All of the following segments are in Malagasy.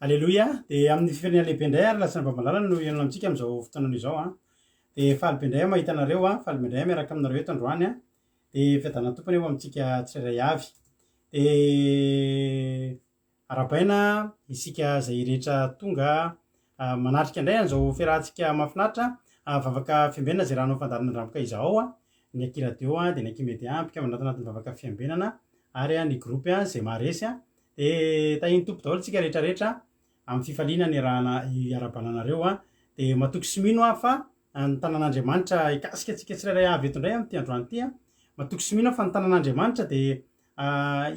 Aleloia! Dia amin'ny firenena lehibe indray ary lasa Vamalala no hihaona amintsika amin'izao fotoanana izao an. Dia faly be indray aho mahita anareo an, faly be indray aho miaraka aminareo eto androany an. Dia fiadanan'ny Tompo anie ho amintsika tsirairay avy. Dia arahabaina isika izay rehetra tonga manatrika indray an'izao fiarahantsika mahafinaritra vavaka fiambenana izay rahanao fandaharana Andramoka izao an. Ny Aky Radio dia ny Aky Media mpikambana ato anatin'ny vavaka fiambenana ary ny groupe izay maharesy an. Dia tahin'ny Tompo daholo tsika rehetra rehetra amin'ny fifaliana niarahana hiarahabana anareo an. Dia matoky sy mino aho fa ny tanan'Andriamanitra hikasika antsika tsirairay avy eto indray amin'ity androany ity an. Matoky sy mino aho fa ny tanan'Andriamanitra dia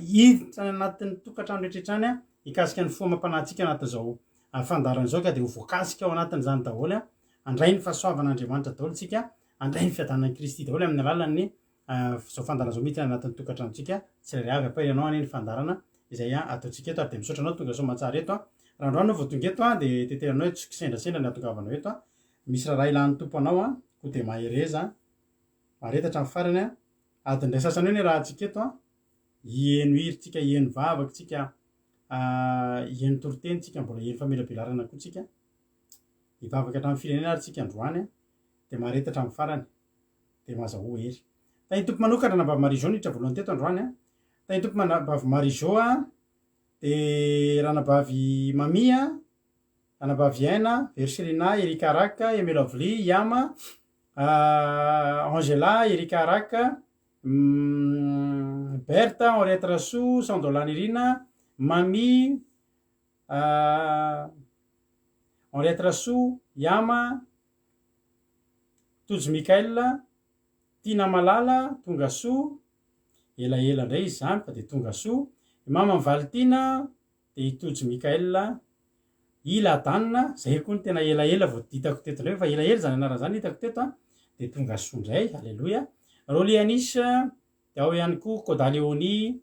hiditra any anatin'ny tokantrano rehetra rehetra any an, hikasika ny fo amam-panahintsika anatin'izao fandaharana izao ka dia ho voakasika ao anatin'izany daholo an. Handray ny fahasoavan'Andriamanitra daholo tsika, handray ny fiadanan'i Kristy daholo amin'ny alalan'ny Izao fandaharana izao miditra any anatin'ny tokantranontsika tsirairay avy. Ampahery anao anie ny fandaharana izay ataontsika eto ary dia misaotra anao tonga soamantsara eto. Raha androany anao vao tonga eto dia teteranao hoe tsy kisendrasendra ny hahatongavanao eto. Misy raharaha ilan'ny Tompo anao koa dia mahereza. Mahareta hatramin'ny farany. Adiny iray sasany eo ny iarahantsika eto. Hiheno hira tsika, hiheno vavaka tsika, hiheno toriteny tsika, mbola hiheno famelabelarana koa tsika. Hivavaka hatramin'ny firenena ary tsika androany dia mahareta hatramin'ny farany. Dia mazahoa hery. Tahin'ny Tompo manokana Ranabavy Marie Jo niditra voalohany teto androany a. Tahin'ny Tompo Ranabavy Marie Jo a, dia Ranabavy Mamy a, Ranabavy Aina, Verselina, Erika Rak, Aimé Lovely, Yama, Angela, Erika Rak, Berthe, Henriette Rasoa, Sandola Nirina, Mamy, Henriette Rasoa, Yama, Tojo Mickaël, Tiana Malala, tonga soa, elaela indray izy izany fa dia tonga soa, i Maman'i Valitiana, dia i Tojo Mickaël, i Ladana, izay koa no tena elaela vao hitako teto indray, efa elaela izany anarana izany hitako teto an, dia tonga soa indray, aleloia. Rolly Anis, dia ao ihany koa Koda Léonie,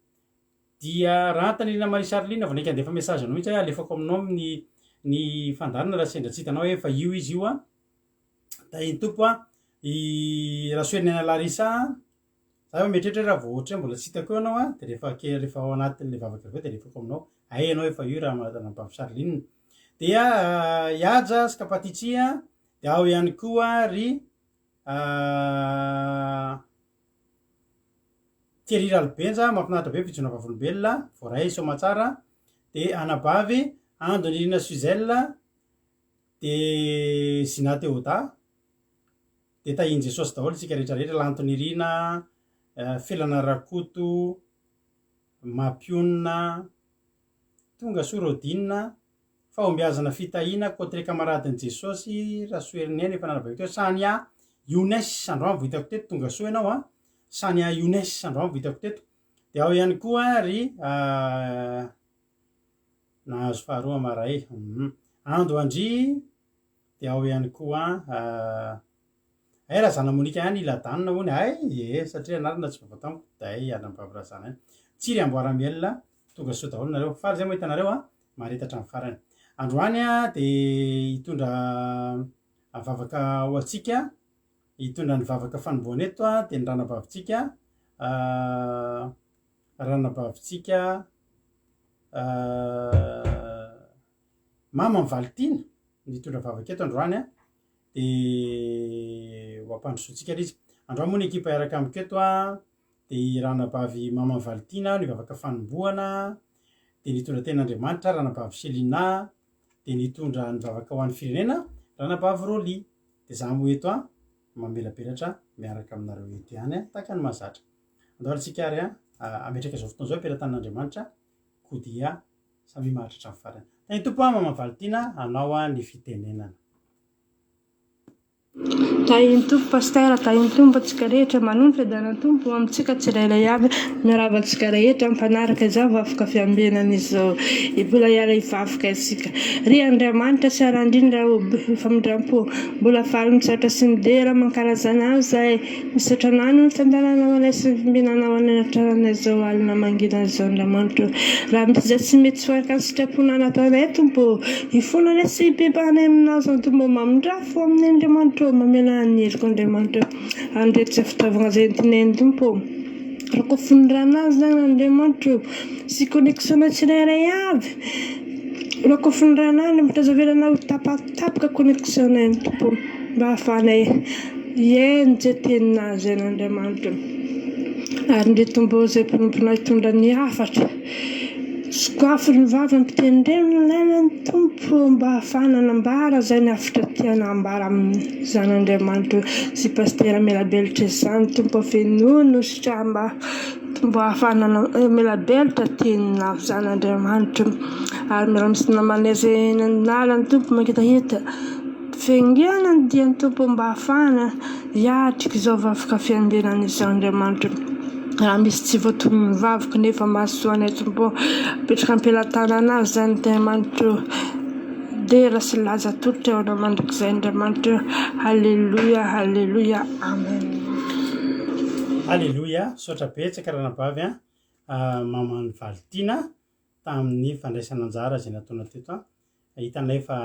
dia Rahantanirina Marie Charline, vao naika handefa message anao mihitsy aho, alefako aminao ny ny fandaharana raha sendra tsy hitanao hoe efa io izy io an. Tahin'ny Tompo a! I Rasoheriniaina Larissa a! Za efa mieritreritra hoe raha vao ohatra hoe mbola tsy hitako eo ianao a, dia rehefa ke rehefa ao anatin'ilay vavaka avy eo dia alefako aminao. Hay ianao efa io raha ranabavy Charline. Dia i Haja sy Kapatichi a, dia ao ihany koa ry Thierry Ralibenja, mahafinaritra be fijoroana vavolombelona, voaray soamatsara. Dia anabavy Ando Nirina Suzelle, De Zina Théoda, de tahin'i Jesosy daholo isika rehetra rehetra, Lanto Nirina, Felana Rakoto, Mampionona, Tonga soa Rodine, Fahombiazana Fitahiana, Cotre Camaradin'i Jesosy, Rasoheriniaina efa nanabaiko teo, Sania Younes, androany vao hitako teto, tonga soa ianao an, Sania Younes, androany vao hitako teto, de ao ihany koa ry Nahazo faharoa maray. Hum. Ando Andry dia ao ihany koa Hay Razana Monica ihany i Ladanina hono hay ee satria anarana tsy vaovao tamiko dia hay anabavy Razana ihany. Tsiry Amboara Miel tonga soa daholo nareo. Faly zay mahita anareo a. Mahareta hatramin'ny farany. Androany dia hitondra vavaka ho antsika, hitondra ny vavaka fanombohana eto dia ny ranabavintsika Ranabavintsika Mama Mivalitiana nitondra vavaka eto androany a, dia ho ampandrosoantsika ilay izy. Androany moa ny ekipa hiaraka amiko eto a, dia i Ranabavy Mama Mivalitiana nivavaka fanombohana, dia nitondra tenin'Andriamanitra Ranabavy Selina, dia nitondra nivavaka ho an'ny firenena Ranabavy Rolly. Dia za moa eto a, mamelabelatra miaraka aminareo eto ihany a, tahaka ny mahazatra. Andao ary tsika ary hametraka izao fotoana izao am-pelatanan'Andriamanitra koa dia samia maharitra hatramin'ny farany. Tahin'ny Tompo an Maman Valitiana anao ny fitenenana. Tahin'ny Tompo Pasteur, tahin'ny Tompo antsika rehetra, manohy ny fiadanan'ny Tompo ho amintsika tsirairay avy, miarahaba antsika rehetra mpanaraka izao vavaka fiambenana izao, mbola hiara hivavaka isika. Ry Andriamanitra tsara indrindra ô, be famindrampo, mbola faly misaotra sy midera mankalaza Anao izahay, Misaotra anao noho ny fandaharanao anay sy ny fimbinanao anay hatraranay izao alina mangina izao Andriamanitra ô. Raha misy izay tsy mety tsy ho araka ny sitraponao nataonay Tompo ô, hifona anay sy hibebahanay aminao izany Tompo ô, mamindrà fo aminay Andriamanitra ô, mamelà ny heloko Andriamanitra ô, an'ireto izay fitaovagna izay entinay ny Tompo ô. Rakofy ny ranao izany Andriamanitra ô, sy connexion-nay tsirairay avy. Rakofin'ny Rain'Andriamanitra aza avelanao ho tapatapaka connexion-nay ny Tompo mba ahafahanay hihaino izay teninao izay an'Andriamanitra. Ary ndry Tompo izay mpanomponao hitondra ny hafatra. Sokafy ny vava ampitendreno ny lalan'ny Tompo mba ahafahana hanambara izay ny hafatra tiana hambara amin'izany Andriamanitra sy Pasitera Melabelitra izany Tompo fenoy ny hosotra mba Mba ahafahana mamelabelatra teninao izany Andriamanitra ary miara misy namanay izay eny an'ala ny Tompo mangetaheta fiaingàna ny dian'ny Tompo mba ahafahana hiatrika izao vavaka fiambenana izao Andriamanitra. Raha misy tsy voatonon'ny vavako nefa mahasoa anay Tompo apetraka am-pelatananao izany Andriamanitra ô. Dera sy laza atolotra eo anao mandrakizay Andriamanitra ô. Haleloia, haleloia, amen. Aleloia, misaotra betsaka ranabavy a, maman'i Valitiana tamin'ny fandraisana anjara izay nataonao teto a, hitanay fa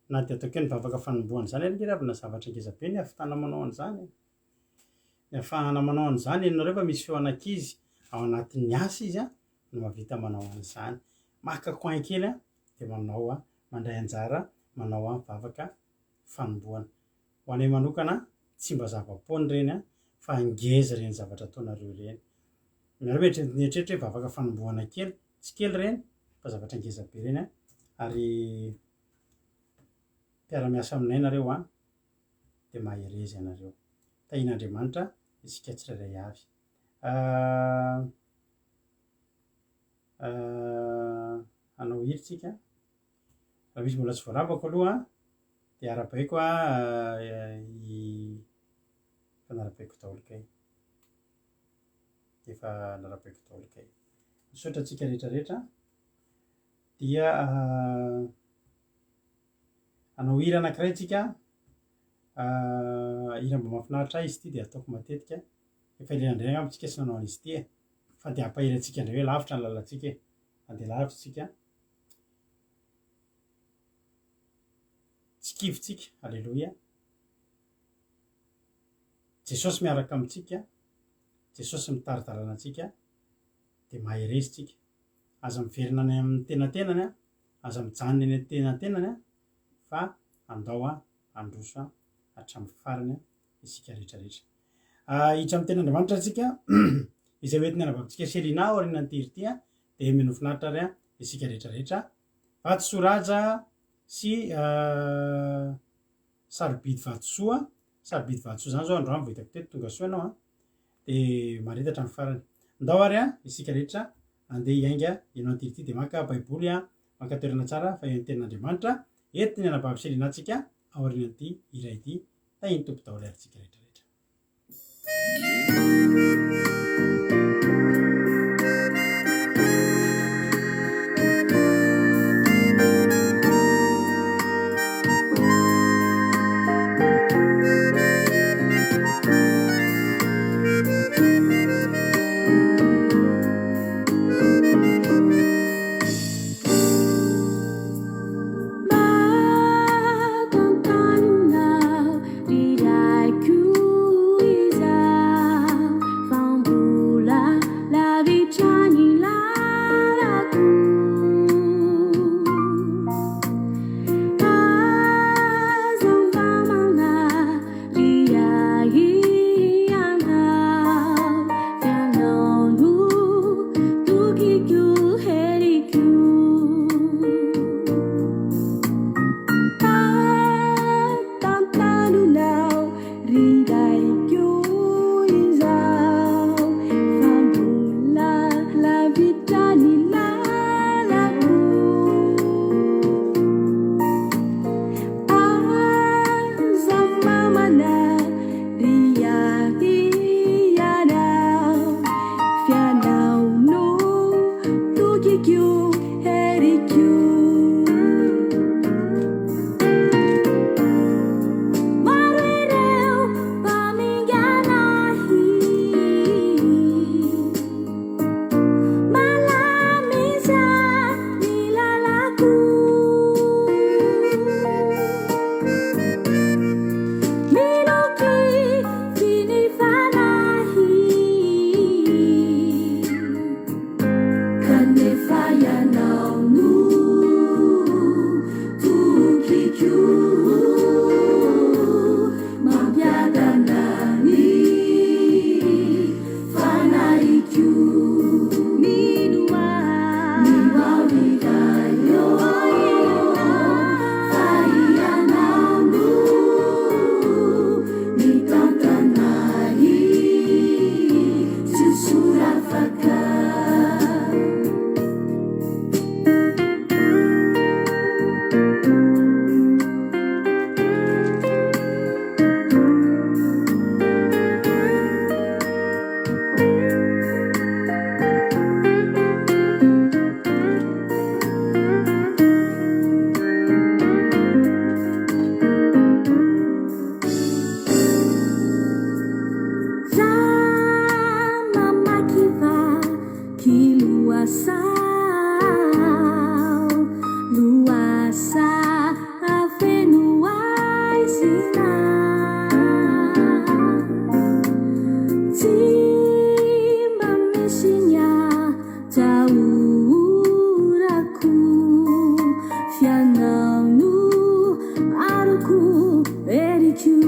na dia ataoko hoe ny vavaka fanombohana izany ary ange ravina zavatra ngeza be ny ahavitana manao an'izany e. Ny ahafahana manao an'izany, henonareo fa misy feon'ankizy ao anatin'ny asa izy a, no mahavita manao an'izany. Maka coin kely a, dia manao a, mandray anjara manao a vavaka fanombohana. Ho anay manokana, tsy mba zava-poana ireny a, fa ngeza ireny zavatra ataonareo ireny. Nareo mieritreritra hoe vavaka fanombohana kely, tsy kely ireny fa zavatra ngeza be ireny a, ary mpiara-miasa aminay nareo a, dia mahereza ianareo. Tahian'Andriamanitra isika tsirairay avy. Hanao hira tsika. Raha misy mbola tsy voarabako aloha dia arahabaiko i efa narahabaiko daholo kay. Efa narahabaiko daholo kay. Misaotra antsika rehetra rehetra. Dia hanao hira anankiray tsika. Hira mba mahafinaritra ahy izy ity dia ataoko matetika. Efa ela indray angamba tsika tsy nanao an'izy ity e. Fa dia hampahery antsika indray hoe lavitra ny lalantsika e. Handeha lavitra tsika. Tsy kivy tsika. Aleloia. Jesosy miaraka amintsika. Jesosy mitari-dalana antsika. Dia mahereza tsika. Aza miverina any amin'ny tenatenany an. Aza mijanona eny an-tenatenany an. Fa andao an, handroso an, hatramin'ny farany an. isika rehetra rehetra. Hiditra amin'ny tenin'Andriamanitra isika, izay hoentin'ny anabavintsika Selina aorianan'ity hira ity, dia mino finaritra ary isika rehetra rehetra. Vatosoa Raja sy Sarobidy Vatosoa, Sarobidy Vatosoa izany izao androany vao hitako teto, tonga soa ianao an, dia mahareta hatramin'ny farany. Ndao ary isika rehetra andeha hiainga eno an'ity hira ity, dia maka baiboly, maka toerana tsara fa eo ny tenin'Andriamanitra, entin'ny anabavy Selina antsika aorianan'ity hira ity. Tahin'ny Tompo daholo ary tsika rehetra rehetra. Lohasaha, lohasaha feno haizina. Tsy mba misy ny atahorako, f'ianao no aroko, heriko.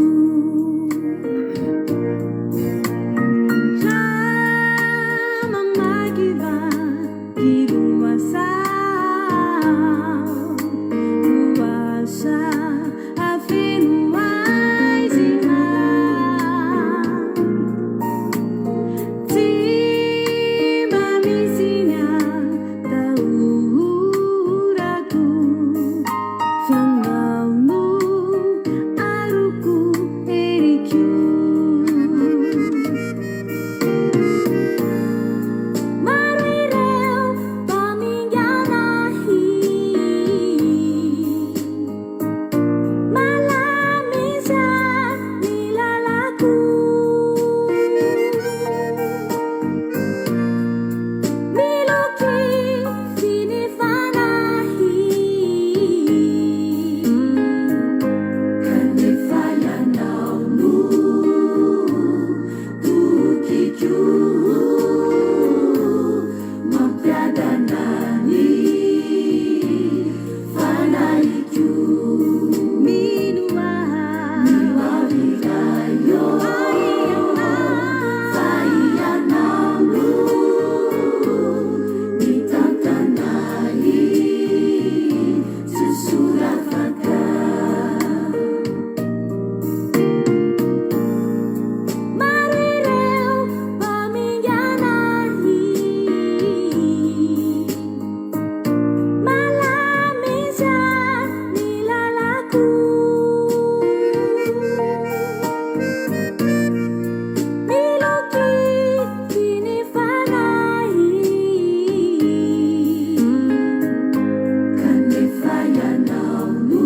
Raha mamakivaky lohasaha, lohasaha feno haizina. Tsy mba misy ny atahorako, f'ianao no aroko, heriko. Maro ireo mpamingana ahy, malamisa ny lalako. Miloky ny fanahy, kanefa ianao no tokiko, mampiadana ny fanahiko. Mino aho, fa ianao no mitantana ahy, tsy solafaka. Maro ireo mpamingana ahy, malamisa ny lalako. Miloky ny fanahy, kanefa ianao no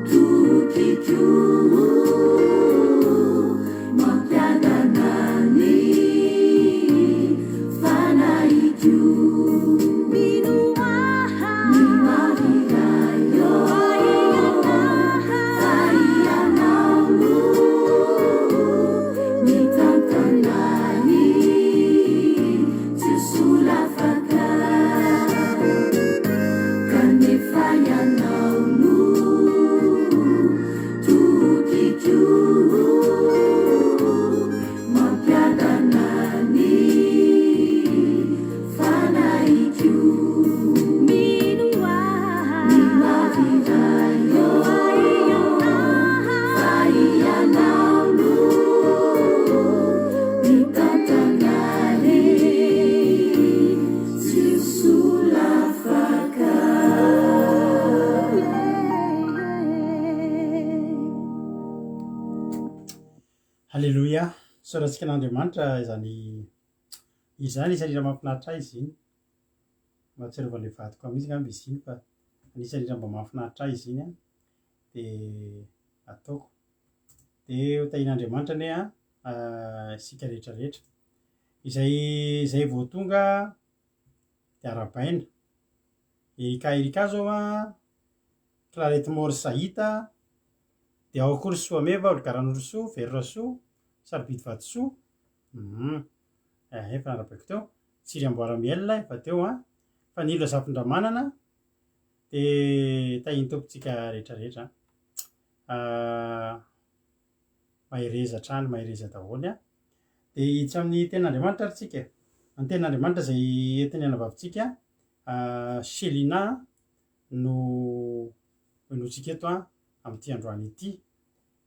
tokiko, mampiadana ny fanahiko. Mino aho, fa ianao no mitantana ahy, tsy solafaka. Kanefa ianao no tokiko, mampiadana ny fanahiko. Mino aho, fa ianao no mitantana ahy, tsy solafaka. Halleloia! Isaorantsika an'Andriamanitra izany izany anisan'ny hira mahafinaritra ahy izy iny. Mahatsiarova ilay vadiko mihitsy angamba izy iny fa anisan'ny hira mba mahafinaritra ahy izy iny an, dia ataoko. Dia ho tahian'Andriamanitra anie an, isika rehetra rehetra. Izay izay vao tonga dia arahabaina. Erika Erika zao an, Clarette Morse hita, dia ao koa ry Soameva, Olga Ranorosoa, Vero Rasoa, Sarobidy Vatosoa, hum, efa narabaiko teo, Tsiry Amboara Miel efa teo an, Fanilo Razafindramanana, dia tahian'ny Tompontsika rehetra rehetra an. Mahereza hatrany, mahereza daholo an. Dia hiditra amin'ny tenin'Andriamanitra ary tsika e. Ny tenin'Andriamanitra izay entin'ny anabavintsika Shelina no henointsika eto an, amin'ity androany ity.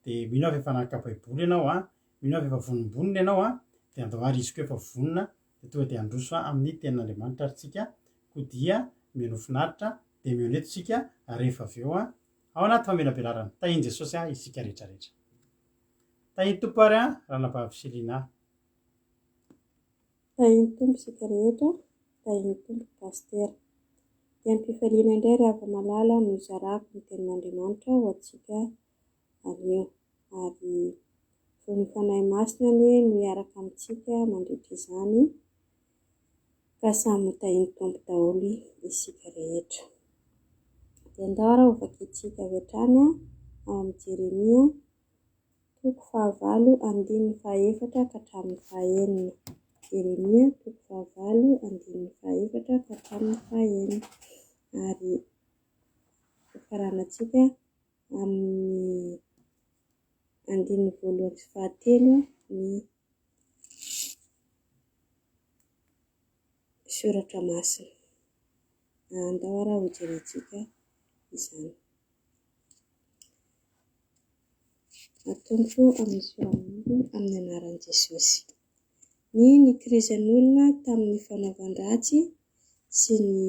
Dia mino aho fa efa naka baiboly ianao an, mino aho fa efa vonombonona ianao an, dia andao ary izy koa efa vonona, dia tonga dia handroso amin'ny tenin'Andriamanitra ary tsika, koa dia mihainoa finaritra, dia mihaona eto tsika rehefa avy eo an, ao anaty famelabelarana. Tahin'i Jesosy an isika rehetra rehetra. Tahin'ny Tompo ary an, ranabavy Selina. Tahin'ny Tompo isika rehetra, tahin'ny Tompo Pasitera. Dia am-pifaliana indray ry hava-malala no hizarako ny tenin'Andriamanitra ho antsika anio. Ary ny Fanahy Masina anie no hiaraka amintsika mandritra izany. Ka samy ho tahin'ny Tompo daholo isika rehetra. Dia andao ary hovakintsika avy hatrany ao amin'ny Jeremia toko fahavalo andininy fahaefatra ka hatramin'ny fahaenina. Jeremia toko fahavalo andininy fahaefatra ka hatramin'ny fahaenina. Ary hofaranantsika amin'ny andininy voalohany sy fahatelo ny soratra masina. Andao ary hojerentsika izany. Atomoko amin'ny soamandy amin'ny anaran'i Jesosy. Ny nikirizan'olona tamin'ny fanaovan-dratsy sy ny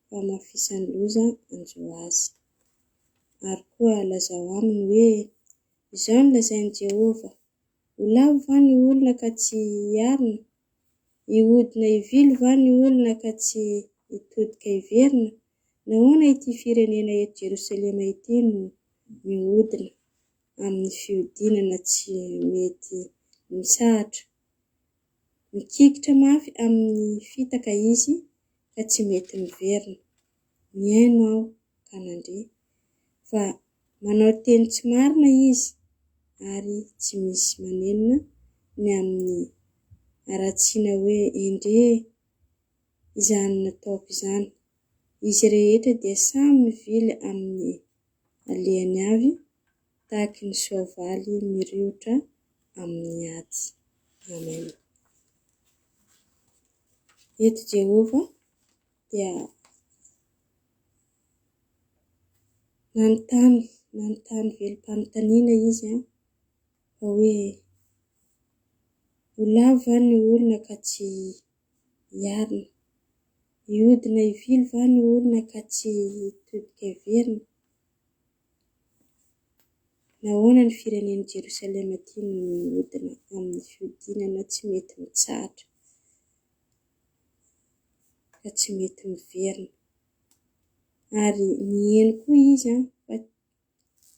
famafisan'ny loza hanjo azy. Ary koa lazao aminy hoe, Izao no lazain'i Jehovah, Ho lavo va ny olona ka tsy hiarina? Hihodina hivily va ny olona ka tsy hitodika hiverina? Nahoana ity firenena eto Jerosalema ity no mihodina amin'ny fihodinana tsy mety mitsahatra? Mikikitra mafy amin'ny fitaka izy ka tsy mety miverina. Nihaino aho ka nandre fa manao teny tsy marina izy ary tsy misy manenina ny amin'ny haratsiana hoe endre izany nataoko izany. Izy rehetra dia samy mivily amin'ny alehany avy tahaky ny soavaly miriotra amin'ny ady. Amen. Eto Jehovah dia nanontany, nanontany velom-panontaniana izy an, fa hoe ho lavo va ny olona ka tsy hiarina? Hihodina hivily va ny olona ka tsy hitodika hiverina? Nahoana ny firenen'i Jerosalema ity no mihodina amin'ny fihodinana tsy mety mitsahatra ka tsy mety miverina? Ary niheno koa izy fa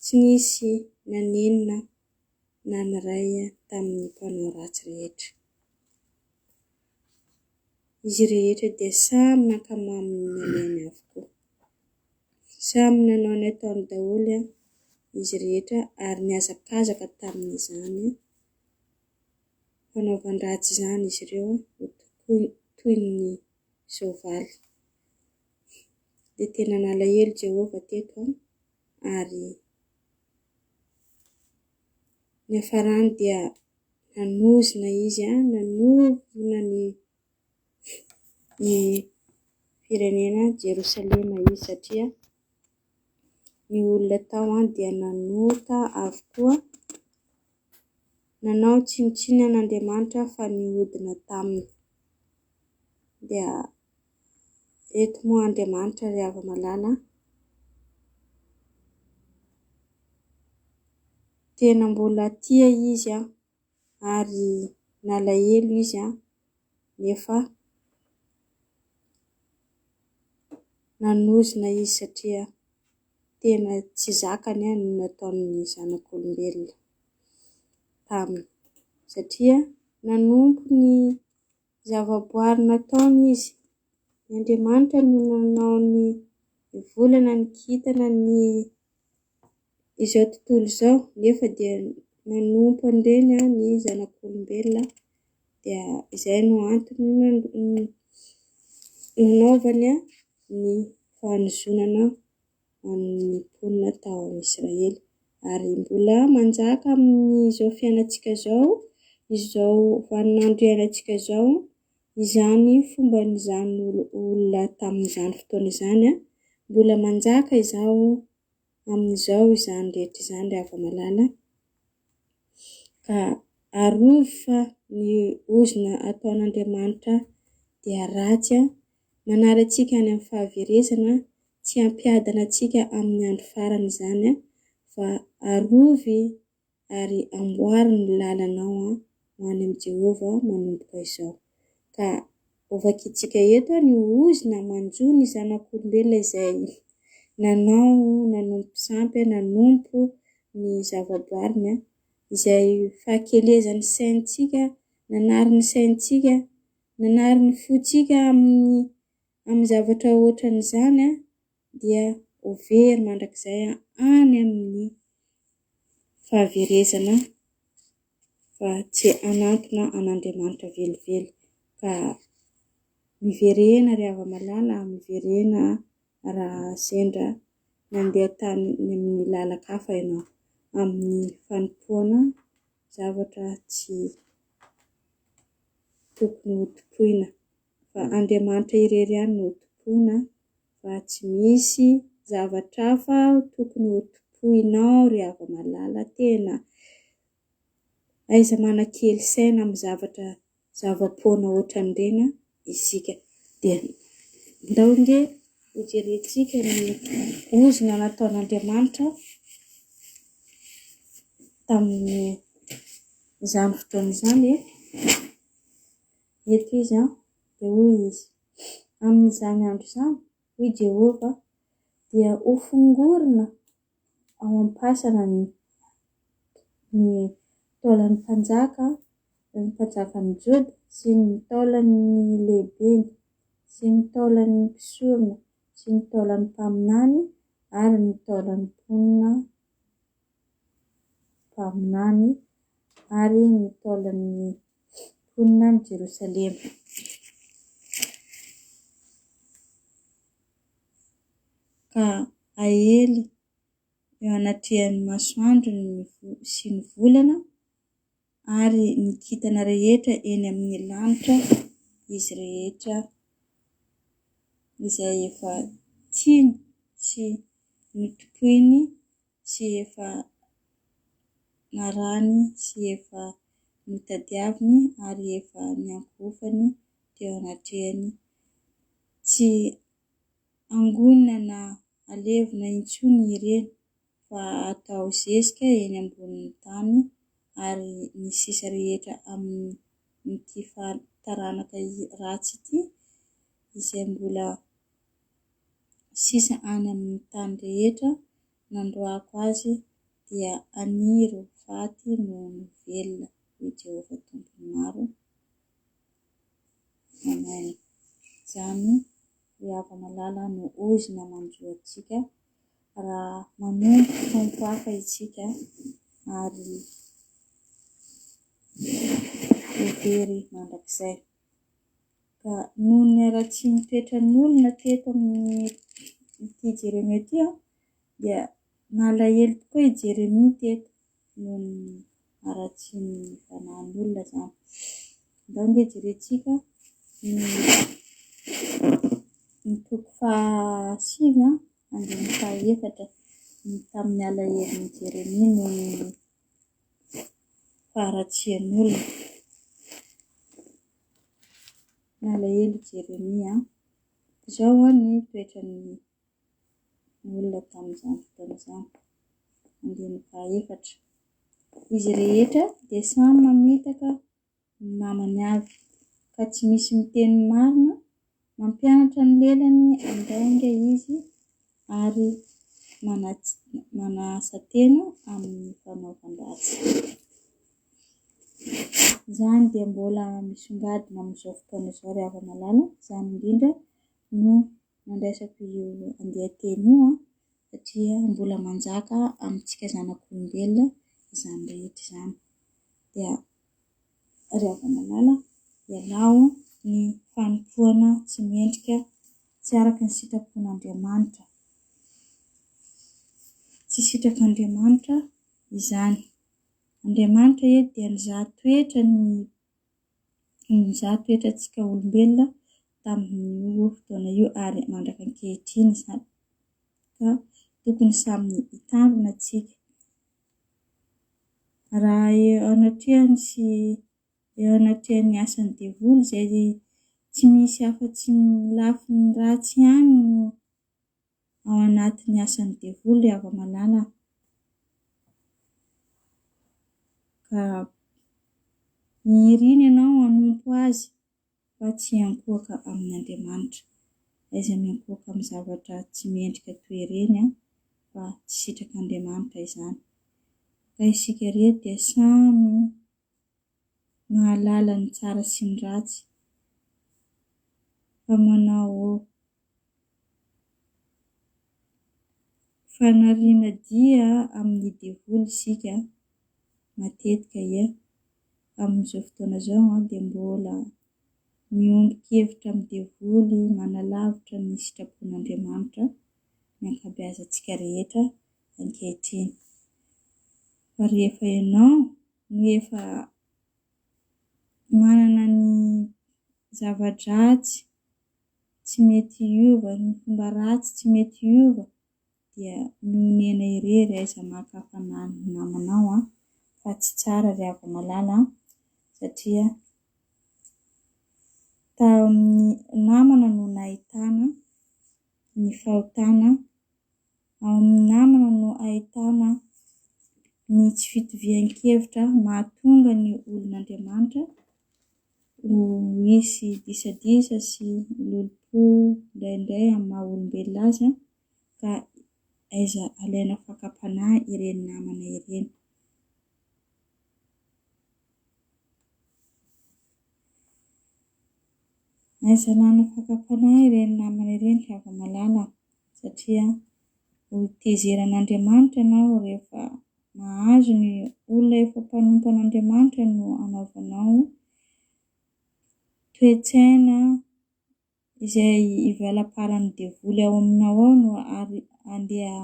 tsy nisy nanenina na ny iray tamin'ny mpanao ratsy rehetra. Izy rehetra dia samy nankamamy ny nalehany avokoa. Samy nanao ny ataony daholo izy rehetra ary nihazakazaka tamin'izany fanaovan-dratsy izany izy ireo ho toy ny soavaly. Dia tena nalahelo Jehovah teto ary niafarany dia nanozona izy, nanozona ny ny firenena Jerosalema izy satria ny olona tao dia nanota avokoa, nanao tsinontsinona an'Andriamanitra fa nihodina taminy. Dia eto moa Andriamanitra ry hava-malala tena mbola tia izy ary nalahelo izy nefa nanozona izy satria tena tsy zakany ny nataon'ny zanak'olombelona taminy satria nanompo ny zavaboary nataony izy. Ny Andriamanitra no nanao ny volana, ny kintana, ny izao tontolo izao nefa dia nanompo an'ireny ny zanak'olombelona dia izay no antony nanaovany ny fanozonana amin'ny mponina tao Israely. Ary mbola manjaka amin'izao fiainantsika izao, izao vaninandro iainantsika izao, izany fomban'izany olona tamin'izany fotoana izany. Mbola manjaka izao amin'izao izany rehetra izany ry hava-malala. Ka arovy fa ny ozona ataon'Andriamanitra dia ratsy, manary antsika any amin'ny fahaverezana, tsy hampiadana antsika amin'ny andro farany izany, fa arovy ary amboary ny lalanao ho any amin'i Jehovah manomboka izao. Ka hovakintsika eto ny ozona manjo ny zanak'olombelona izay nanao, nanompo sampy, nanompo ny zavaboariny, izay fahakelezan'ny saintsika, nanary ny saintsika. Nanary ny fontsika amin'ny amin'ny zavatra ohatran'izany dia ho very mandrakizay any amin'ny fahaverezana fa tsy hanantona an'Andriamanitra velively. Ka miverena ry hava-malala, miverena raha sendra nandeha tany amin'ny lalan-kafa ianao, amin'ny fanompoana zavatra tsy tokony ho tompoina. Fa Andriamanitra irery ihany no tompoina fa tsy misy zavatra hafa tokony ho tompoinao ry hava-malala. Tena aiza manakely saina amin'ny zavatra zava-poana ohatran'ireny isika. Dia ndao ange hojerentsika ny ozona nataon'Andriamanitra tamin'izany fotoana izany e. Eto izy an, dia hoy izy, Amin'izany andro izany, hoy Jehovah, dia hofongorina ao am-pasana ny ny taolan'ny mpanjaka, ny mpanjakan'i Joda sy ny taolan'ny lehibeny sy ny taolan'ny mpisorona sy ny taolan'ny mpaminany ary ny taolan'ny mponina mpaminany ary ny taolan'ny mponina any Jerosalema. Ka aely eo anatrehan'ny masoandro ny sy ny volana ary ny kintana rehetra eny amin'ny lanitra izy rehetra izay efa tiany sy notompoiny sy efa narahany sy efa notadiaviny ary efa niankohofany teo anatrehany. Tsy angonina na alevina intsony ireny fa atao zezika eny ambonin'ny tany ary ny sisa rehetra amin'ity taranaka ratsy ity izay mbola sisa any amin'ny tany rehetra nandroahako azy dia haniry ho faty noho ny velona, hoy Jehovah Tompon'ny maro. Amen. Izany ry hava-malala no ozona manjo antsika raha manompo tompo hafa isika ary ho very mandrakizay. Ka noho ny haratsian'ny toetran'olona teto amin'ity Jeremia ity dia nalahelo tokoa i Jeremia teto noho ny haratsian'ny fanahin'olona izany. Andao ange jerentsika ny ny toko fahasivy andininy fahaefatra ny tamin'ny alahelon'i Jeremia noho ny faharatsian'olona. Nalahelo i Jeremia. Izao ny toetran'ny olona tamin'izany fotoana izany. Andininy fahaefatra. Izy rehetra dia samy mamitaka ny namany avy, ka tsy misy miteny marina, mampianatra ny lelany handainga izy ary manasa tena amin'ny fanaovan-dratsy. Izany dia mbola misongadina amin'izao fotoana izao ry hava-malala, izany indrindra no nandraisako io andian-teny io satria mbola manjaka amintsika zanak'olombelona izany rehetra izany. Dia ry hava-malala, ialao ny fanompoana tsy mendrika, tsy araka ny sitrapon'Andriamanitra. Tsy sitrak'Andriamanitra izany. Andriamanitra eto dia nizaha toetra ny nizaha toetra antsika olombelona tamin'io fotoana io ary mandraka ankehitriny izany. Ka tokony samy hitandrina tsika. Raha eo anatrehany sy eo anatrehan'ny asan'ny devoly izay tsy misy afa-tsy ny lafiny ratsy ihany no ao anatin'ny asan'ny devoly ry hava-malala ka iriny ianao hanompo azy fa tsy hiankohoka amin'Andriamanitra. Aiza miankohoka amin'ny zavatra tsy mendrika toy ireny fa tsy sitrak'Andriamanitra izany. Ka isika rehetra dia samy mahalala ny tsara sy ny ratsy. Fa manao fanariana dia amin'ny devoly isika matetika ia. Amin'izao fotoana izao dia mbola miombon-kevitra amin'ny devoly manalavitra ny sitrapon'Andriamanitra ny ankabeazantsika rehetra ankehitriny. Fa rehefa ianao no efa manana ny zava-dratsy tsy mety hiova, ny fomba ratsy tsy mety hiova dia mionena irery aiza maka fanahy ny namanao an, fa tsy tsara ry hava-malala an, satria tamin'ny namana no nahitana ny fahotana, ao amin'ny namana no ahitana ny tsy fitovian-kevitra mahatonga ny olon'Andriamanitra ho hisy disadisa sy lolompo indraindray amin'ny maha olombelona azy ka aiza alaina fakam-panahy ireny namana ireny. Aiza alana fakam-panahy ireny namana ireny ry hava-malala satria ho tezeran'Andriamanitra ianao rehefa mahazo ny olona efa mpanompo an'Andriamanitra no anaovanao toe-tsaina izay ivalaparan'ny devoly ao aminao ao no ary andeha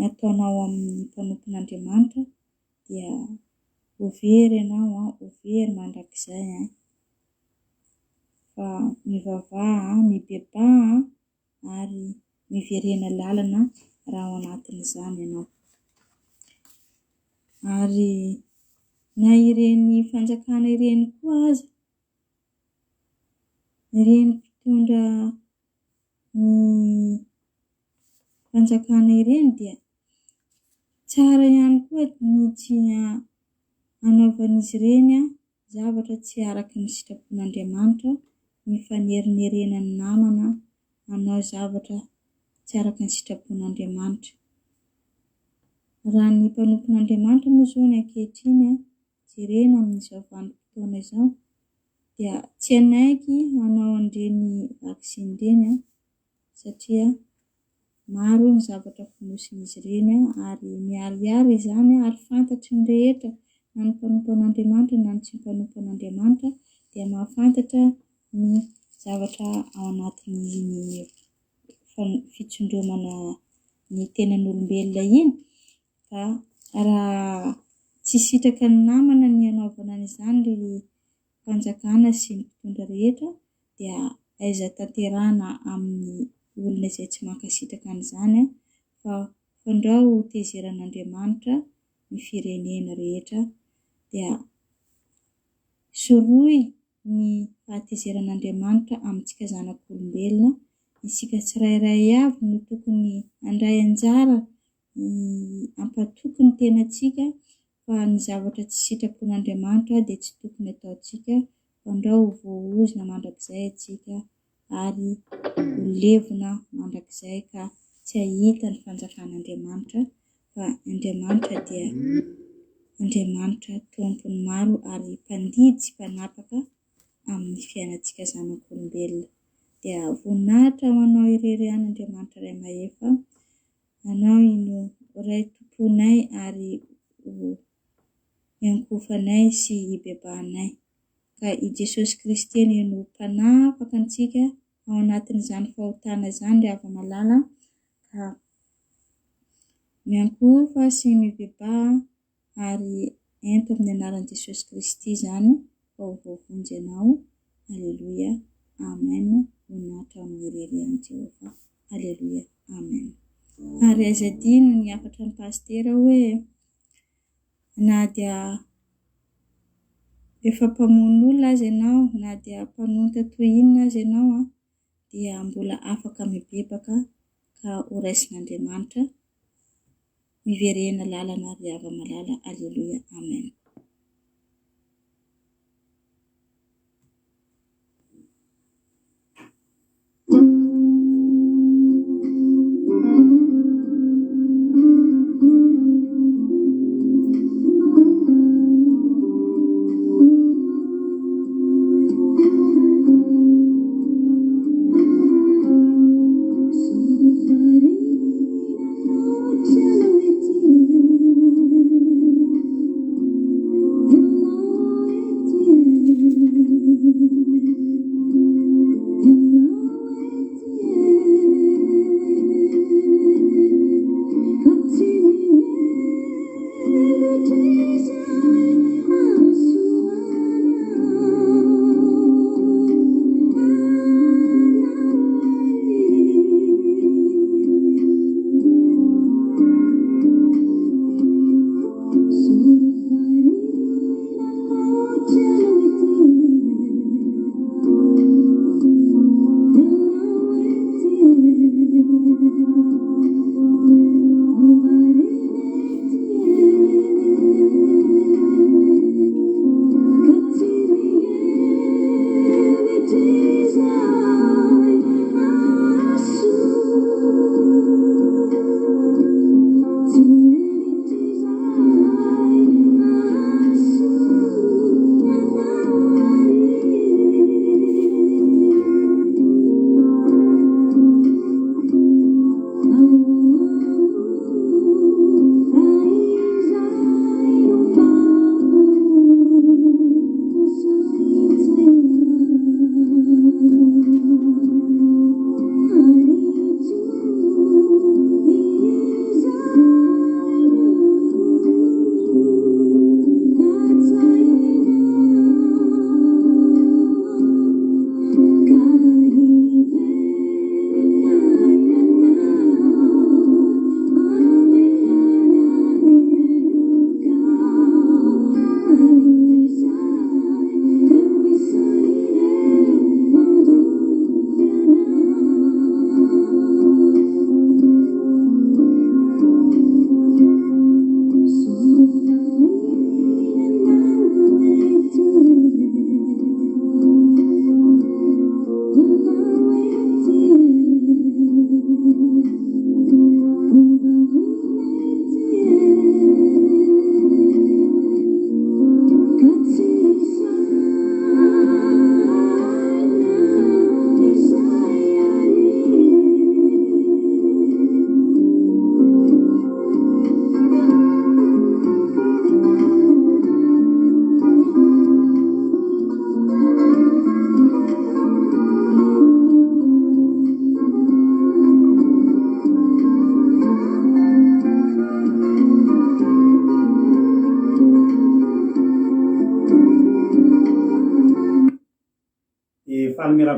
ataonao amin'ny mpanompon'Andriamanitra dia ho very ianao an, ho very mandrakizay an. Fa mivavaha, mibebaha ary miverena lalana raha ao anatin'izany ianao. Ary na ireny fanjakana ireny koa aza, ireny mpitondra ny fanjakana ireny dia tsara ihany koa ny tsy hanaovan'izy ireny zavatra tsy araka ny sitrapon'Andriamanitra, ny fanerinerena ny namana hanao zavatra tsy araka ny sitrapon'Andriamanitra. Raha ny mpanompon'Andriamanitra moa izao ny ankehitriny jerena amin'izao vanim-potoana izao dia tsy hanaiky hanao an'ireny vaksiny ireny satria maro ny zavatra fonosin'izy ireny ary miharihary izany ary fantatry ny rehetra na ny mpanompo an'Andriamanitra na ny tsy mpanompo an'Andriamanitra dia mahafantatra ny zavatra ao anatin'iny fitsindromana ny tenan'olombelona iny fa raha tsy sitraka ny namana ny hanaovana an'izany ry fanjakana sy ny mpitondra rehetra dia aiza tanterahana amin'ny olona izay tsy mankasitraka an'izany fa fandrao ho tezeran'Andriamanitra ny firenena rehetra dia sorohy ny fahatezeran'Andriamanitra amintsika zanak'olombelona. Isika tsirairay avy no tokony handray anjara hampatoky ny tenantsika fa ny zavatra tsy sitrapon'Andriamanitra dia tsy tokony ataontsika fandrao ho voaozona mandrakizay antsika ary ho levona mandrakizay ka tsy hahita ny fanjakan'Andriamanitra fa Andriamanitra dia Andriamanitra Tompon'ny maro ary mpandidy sy mpanapaka amin'ny fiainantsika zanak'olombelona. Dia voninahitra ho anao irery ihany Andriamanitra Ray Mahefa, Anao no Ray tomponay ary ho iankohofanay sy ibebahanay. Ka i Jesosy Kristy anie no Mpanapaka antsika ao anatin'izany fahotana izany ry hava-malala ka miankohofa sy mibebaha ary ento amin'ny anaran'i Jesosy Kristy izany fa ho voavonjy ianao. Aleloia. Amen. Voninahitra ho anao irery ihany Jehovah. Aleloia. Amen. Ary aiza adino ny hafatra ny pasitera hoe na dia efa mpamono olona aza ianao, na dia mpanonta toy inona aza ianao, dia mbola afaka mibebaka ka ho raisin'Andriamanitra. Miverena lalana ry hava-malala. Aleloia. Amen.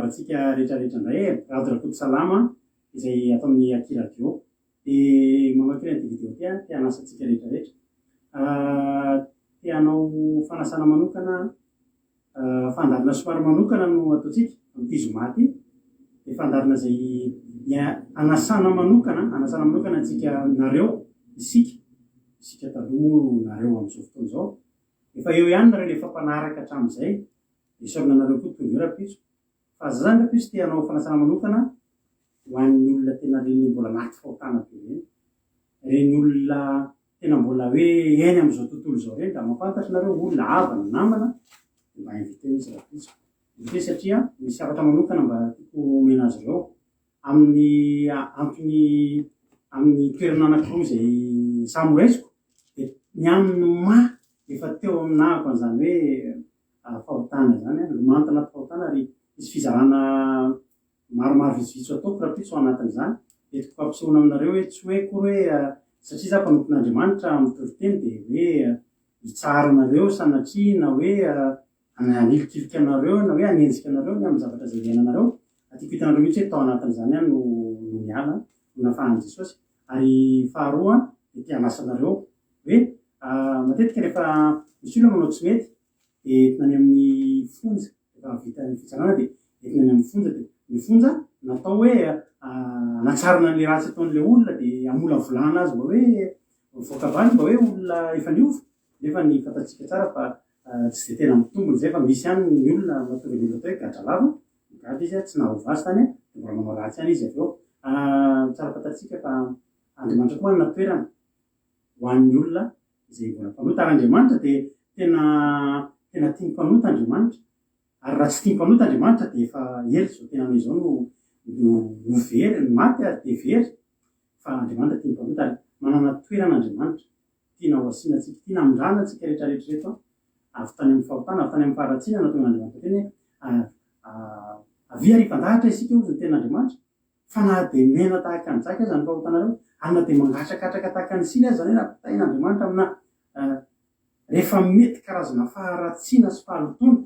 miarahaba antsika rehetra rehetra indray e! Rado Rakotosalama izay ato amin'ny Aky Radio. Dia manao kely an'ity vidéo ity aho, te hanasa antsika rehetra rehetra. Te hanao fanasana manokana aho, fandaharana somary manokana no ataontsika amin'ity zoma ity. Dia fandaharana izay hanasana manokana, hanasana manokana antsika nareo, isika, isika taloha moa nareo amin'izao fotoana izao. Efa eo ihany nareo le efa mpanaraka hatramin'izay. Isaorana anareo koa tonga eo rahampitso. Fa za zany rahampitso te hanao fanasana manokana ho an'ny olona tena reny mbola anaty fahotana be reny. Reny olona tena mbola hoe eny amin'izao tontolo izao reny raha mahafantatra nareo olona, havana, namana dia mba inviteo izy rahampitso. Inviteo satria misy hafatra manokana mba tiako omena azy ireo. Amin'ny antony amin'ny toerana anankiroa izay samy horaisiko dia ny amin'ny maha efa teo aminahako an'izany hoe fahotana izany, lomano tanaty fahotana ary hisy fizarana maromaro vitsivitsy ho ataoko rahampitso ao anatin'izany. Entiko fampisehoana aminareo hoe tsy hoe akory hoe satria za mpanompon'Andriamanitra mitory teny dia hoe hitsara anareo sanatria na hoe hanilikilika anareo na hoe hanenjika anareo ny amin'ny zavatra izay iainanareo. Tiako hitanareo mihitsy hoe tao anatin'izany aho no no niala, no nafahan'i Jesosy. Ary faharoa dia te hanasa anareo hoe matetika rehefa misy olona manao tsy mety dia entina any amin'ny fonja, rehefa vita ny fitsarana dia entina any amin'ny fonja dia ny fonja natao hoe hanatsarana an'ilay ratsy ataon'ilay olona dia hamolavolana azy mba hoe mivoaka avy any mba hoe olona efa niova nefa ny fantatsika tsara fa tsy dia tena mitombina izay fa misy ihany ny olona mahatonga ny olona atao hoe gadra lava, migadra izy tsy nahova azy tany dia mbola manao ratsy ihany izy avy eo. Tsara fantatsika fa Andriamanitra koa manana toerana ho an'ny olona izay mbola mpanota ary Andriamanitra dia tena tena tia ny mpanota Andriamanitra ary raha tsy tia ny mpanota Andriamanitra dia efa ela izao tenanay izao no no no very, no maty ary dia very fa Andriamanitra tia ny mpanota ary manana toerana Andriamanitra tiana ho asiana antsika, tiana hamindrana antsika rehetra rehetra ireto avy tany amin'ny fahotana, avy tany amin'ny faharatsiana nahatonga an'Andriamanitra teny hoe avia ary hifandahatra isika hozy ny tenin'Andriamanitra fa na dia mena tahaka ny jaky aza ny fahotanareo ary na dia mangatrakatraka tahaka ny sily aza, izany hoe nampitain'Andriamanitra amina rehefa mety karazana faharatsiana sy fahalotoana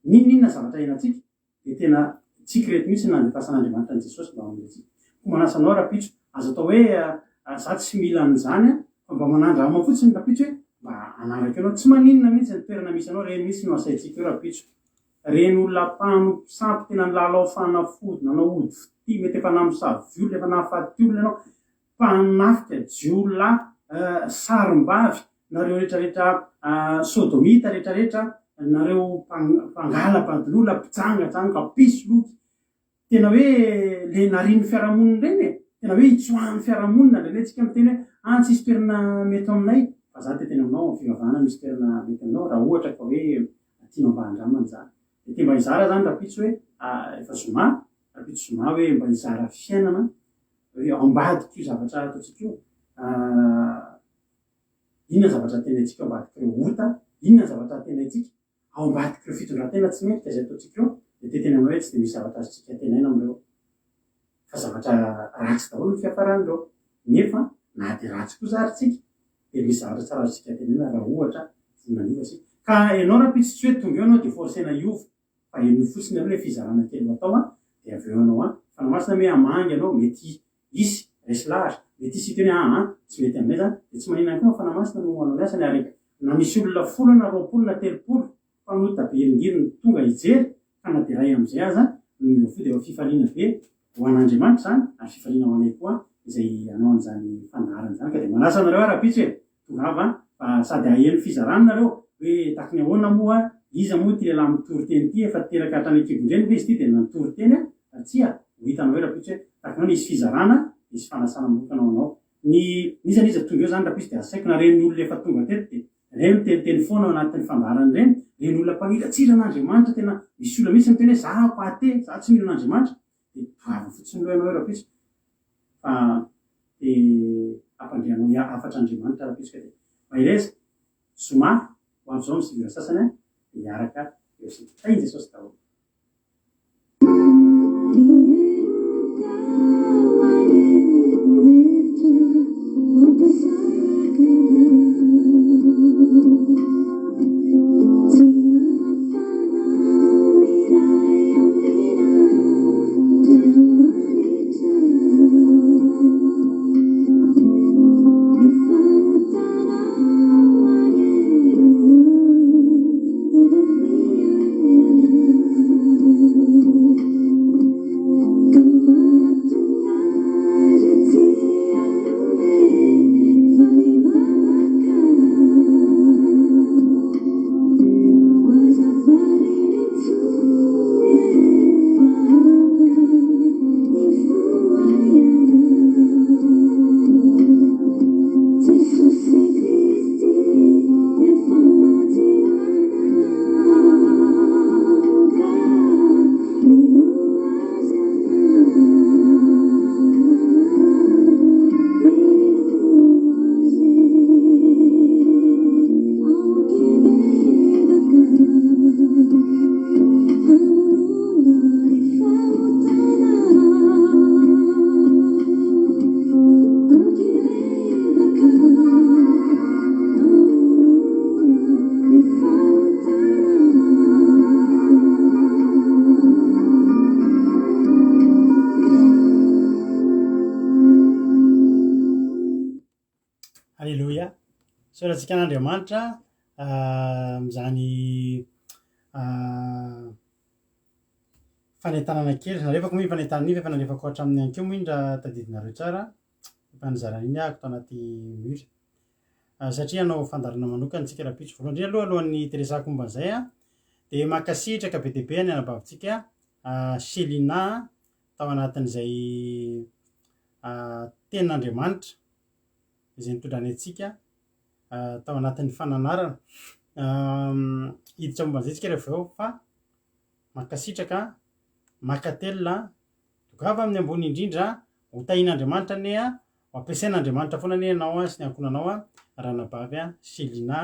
n'inon'inona zavatra iainantsika dia tena tsy ireto mihitsy ny nandefasan'Andriamanitra an'i Jesosy mba hamonjy antsika. Koa manasa anao rahampitso, aza atao hoe za tsy mila an'izany an, fa mba manandrama fotsiny rahampitso hoe mba hanaraka anao. Tsy maninona mihitsy ny toerana misy anao, ireny mihitsy no asaintsika eo rahampitso. Ireny olona mpanompo sampy tena nilalao fanafody, nanao ody fitia, mety efa namosavy olona, efa nahafaty olona ianao, mpanafika, jiolahy, sarimbavy, nareo retraretra sodomita retraretra, nareo mpangala-badin'olona, mpijangajanga, mpisoloky, tena hoe le narian'ny fiarahamonina ireny e, tena hoe itsoahan'ny fiarahamonina, indraindray tsika miteny hoe ah tsisy toerana mety aminay, fa za te teny aminao amin'ny fivavahana misy toerana mety aminao raha ohatra ka hoe tianao mba handramana izany. Dia te mba hizara zany rahampitso hoe efa zoma, rahampitso zoma hoe mba hizara fiainana hoe ao ambadik'io zavatra ataontsika io, inona ny zavatra antenaintsika ao ambadik'ireo ota, inona ny zavatra antenaintsika ao ambadik'ireo fitondran-tena tsy mendrika izay ataontsika eo, dia te tena hoe tsy dia misy zavatra azontsika antenaina amin'ireo, fa zavatra ratsy daholo ny fiafaran'ireo, nefa na dia ratsy kosa ary tsika dia misy zavatra tsara azontsika antenaina raha ohatra vonona ny hiova isika. Ka ianao rahampitso tsy hoe tonga eo ianao dia forcer-na hiova, Fa henoy fotsiny aloha ilay fizarana kely ho atao an, dia avy eo ianao an, Fanahy Masina anie hamangy anao, mety hisy resy lahatra, mety hisy hiteny hoe aa tsy mety aminay izany, dia tsy maninona ihany koa fa Fanahy Masina no hanao ny asany, ary na misy olona folo na 20 na 30 mpanota be hiringiriny tonga hijery, ka na dia iray amin'izay aza no miova fo dia efa fifaliana be ho an'Andriamanitra izany, ary fifaliana ho anay koa izay hanao an'izany fandaharana izany, ka dia manasa anareo aho rahampitso e! Tongava fa sady haheno fizarana nareo hoe taky ny ahoana moa, iza moa ity lehilahy mitory teny ity, efa teraka hatrany an-kibon-dreny ve izy ity dia nitory teny a? Tsia, ho hitanao eo rahampitso hoe taky ny ahoana, hisy fizarana, hisy fanasana manokana ho anao. Ny n'iza n'iza tonga eo izany rahampitso dia asaiko na ireny olona efa tonga teto dia ireny miteniteny foana ao anatin'ny fandaharana ireny, ireny olona mpaniratsira an'Andriamanitra tena misy olona mihitsy miteny hoe za aho athée, za tsy mino an'Andriamanitra, dia tongava fotsiny aloha ianao eo rahampitso fa te hampandre anao ny hafatr'Andriamanitra rahampitso ka dia mahereza, zoma ho avy izao amin'ny 9 ora sasany dia hiaraka eo isika. Tahin'i Jesosy daholo. Isaorantsika an'Andriamanitra amin'izany fanentanana kely. Nalefako moa iny fanentanana iny fa efa nalefako hatramin'ny ankeo moa iny raha tadidinareo tsara. Efa nizara an'iny ahako tao anaty mur. Satria hanao fandaharana manokana isika rahampitso. Voalohany indrindra aloha alohan'ny hiresahako momba an'izay dia mankasitraka be dia be ny anabavintsika Célina tao anatin'izay tenin'Andriamanitra izay nitondrany antsika tao anatin'ny fananarana. Hiditra momba an'izay isika rehefa avy eo fa mankasitraka, mankatelina, tongava amin'ny ambony indrindra, ho tahian'Andriamanitra anie, ho ampiasain'Andriamanitra foana anie ianao sy ny ankohonanao ranabavy Selina,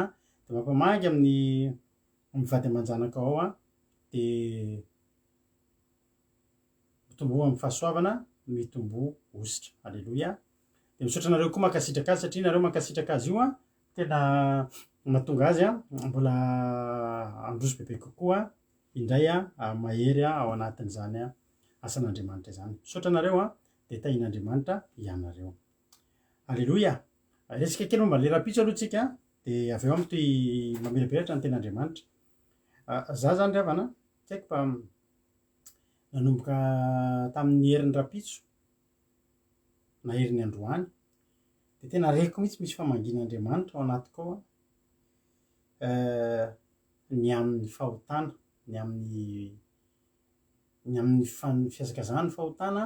dia mampamangy amin'ny mivady aman-janakao ao dia Mitomboa amin'ny fahasoavana, mitomboa hosotra. Aleloia. Dia misaotra anareo koa mankasitraka azy satria nareo mankasitraka azy io an, tena mahatonga azy an, mbola handroso bebe kokoa indray an, mahery ao anatin'izany asan'Andriamanitra izany. Misaotra anareo an, dia tahian'Andriamanitra ianareo. Aleloia. Resaka kely momba an'ilay rahampitso aloha tsika, dia avy eo mitohy mamirapiratra ny tenin'Andriamanitra. Za zany ry havana, tsy haiko fa Nanomboka tamin'ny herin'ny rahampitso na herin'ny androany dia tena reko mihitsy misy famangian'Andriamanitra ao anatiko ao ny amin'ny fahotana, ny amin'ny ny amin'ny fan- fihazakazahan'ny fahotana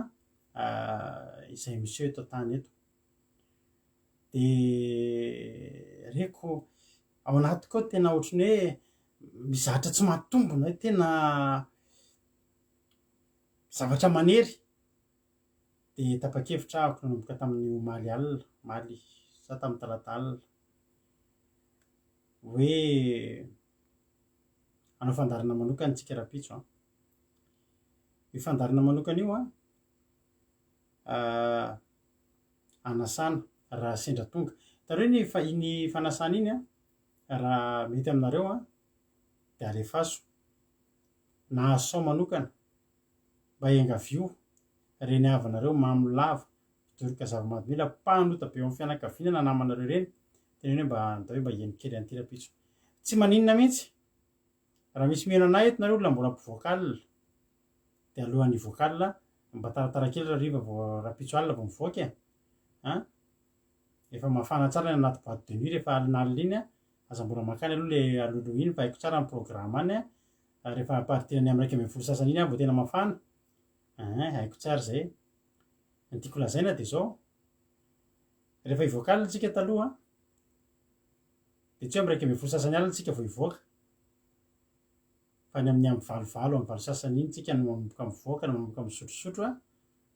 izay miseho eto an-tany eto. Dia reko ao anatiko ao tena ohatran'ny hoe misy zavatra tsy mahatombina hoe tena zavatra manery dia tapa-kevitra aho nanomboka tamin'ny omaly alina, omaly sa tamin'ny talata alina hoe hanao fandaharana manokana isika rahampitso an. Io fandaharana manokana io an, anasana raha sendra tonga. Hitanareo iny fa iny fanasana iny an, Raha mety aminareo an, dia alefaso, na asao manokana, mba iangavio ireny havanareo mamo lava, mpidoroka zava-mahadomelina, mpanota be eo amin'ny fianakaviana na namanareo ireny, teneno hoe mba andao hoe mba hihaino kely an'ity rahampitso. Tsy maninona mihitsy raha misy mihaino anay eto nareo olona mbola mpivoaka alina, dia alohan'ny hivoaka alina, mba taratara kely rahariva vao rahampitso alina vao mivoaka e! An! Efa mafana tsara ny anaty boite de nuit rehefa alinalina iny a, aza mbola mankany aloha le alohaloha iny fa haiko tsara ny programme any a, rehefa à partir ny amin'ny 11 sasany iny aho vao tena mafana, eeh haiko tsara izay. Ny tiako lazaina dia izao, rehefa hivoaka alina tsika taloha dia tsy hoe amin'ny 11 sasany alina tsika vao hivoaka, fa any amin'ny amin'ny valovalo amin'ny valo sasany iny tsika no manomboka mivoaka no manomboka misotrosotro a,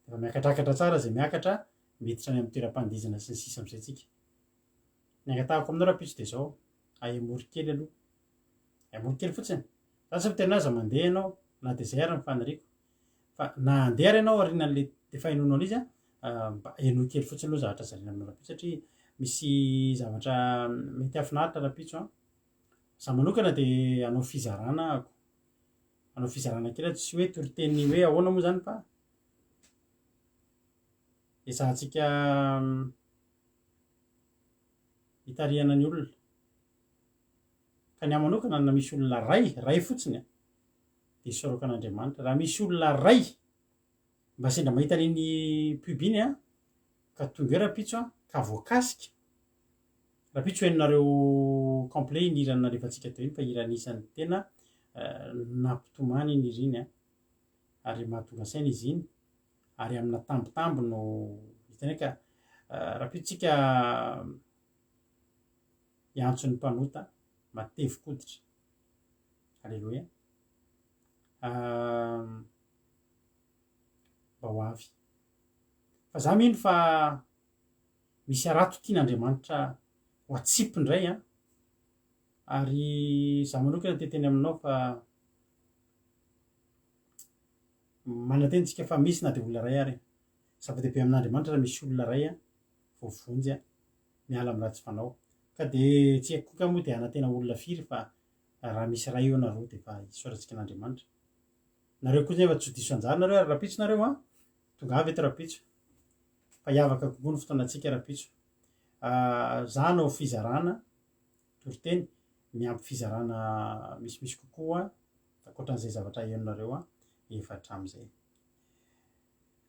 dia efa miakatrakatra tsara izay miakatra miditra any amin'ny toeram-pandihizana sy ny sisa amin'izay tsika. Ny angatahako aminao rahampitso dia izao, ahemory kely aloha. Ahemory kely fotsiny. Za tsy miteny hoe aza mandeha ianao, na dia izay ary ny faniriako. Fa na handeha ary ianao aorianan'ilay efa henoinao an'izy an, mba henoy kely fotsiny aloha zavatra zaraina aminao rahampitso satria misy zavatra mety hahafinaritra rahampitso an. Za manokana dia hanao fizarana ahako. Hanao fizarana kely aho, tsy hoe toriteny hoe ahoana moa izany fa Ezahantsika hitarihana ny olona. Ka ny ahy manokana na misy olona ray, ray fotsiny an, dia isaorako an'Andriamanitra. Raha misy olona ray mba sendra mahita an'iny pub iny an, ka tonga eo rahampitso an, ka voakasika, rahampitso henonareo complet iny hira nalefantsika teo iny fa hira anisan'ny tena nampitomany iny hira iny an, ary mahatonga saina izy iny. ary amina tambitamby no hitany ka rahampitso tsika hiantso ny mpanota matevin-koditra. Aleloia. Mba ho avy. Fa za mino fa misy harato tian'Andriamanitra ho atsipy indray an. Ary za manokana te teny aminao fa Manantena isika fa misy na dia olona iray ary. Zava-dehibe amin'Andriamanitra raha misy olona iray voavonjy miala amin'ny ratsy fanao. Ka dia tsy haiko koa moa dia hanantena olona firy fa raha misy iray eo na roa dia efa isaorantsika an'Andriamanitra. Nareo koa nefa tsy ho diso anjara nareo ary rahampitso nareo an! Tongava eto rahampitso fa hiavaka kokoa ny fotoanantsika rahampitso. Za hanao fizarana. toriteny miampy fizarana misimisy kokoa ankoatran'izay zavatra henonareo efa hatramin'izay.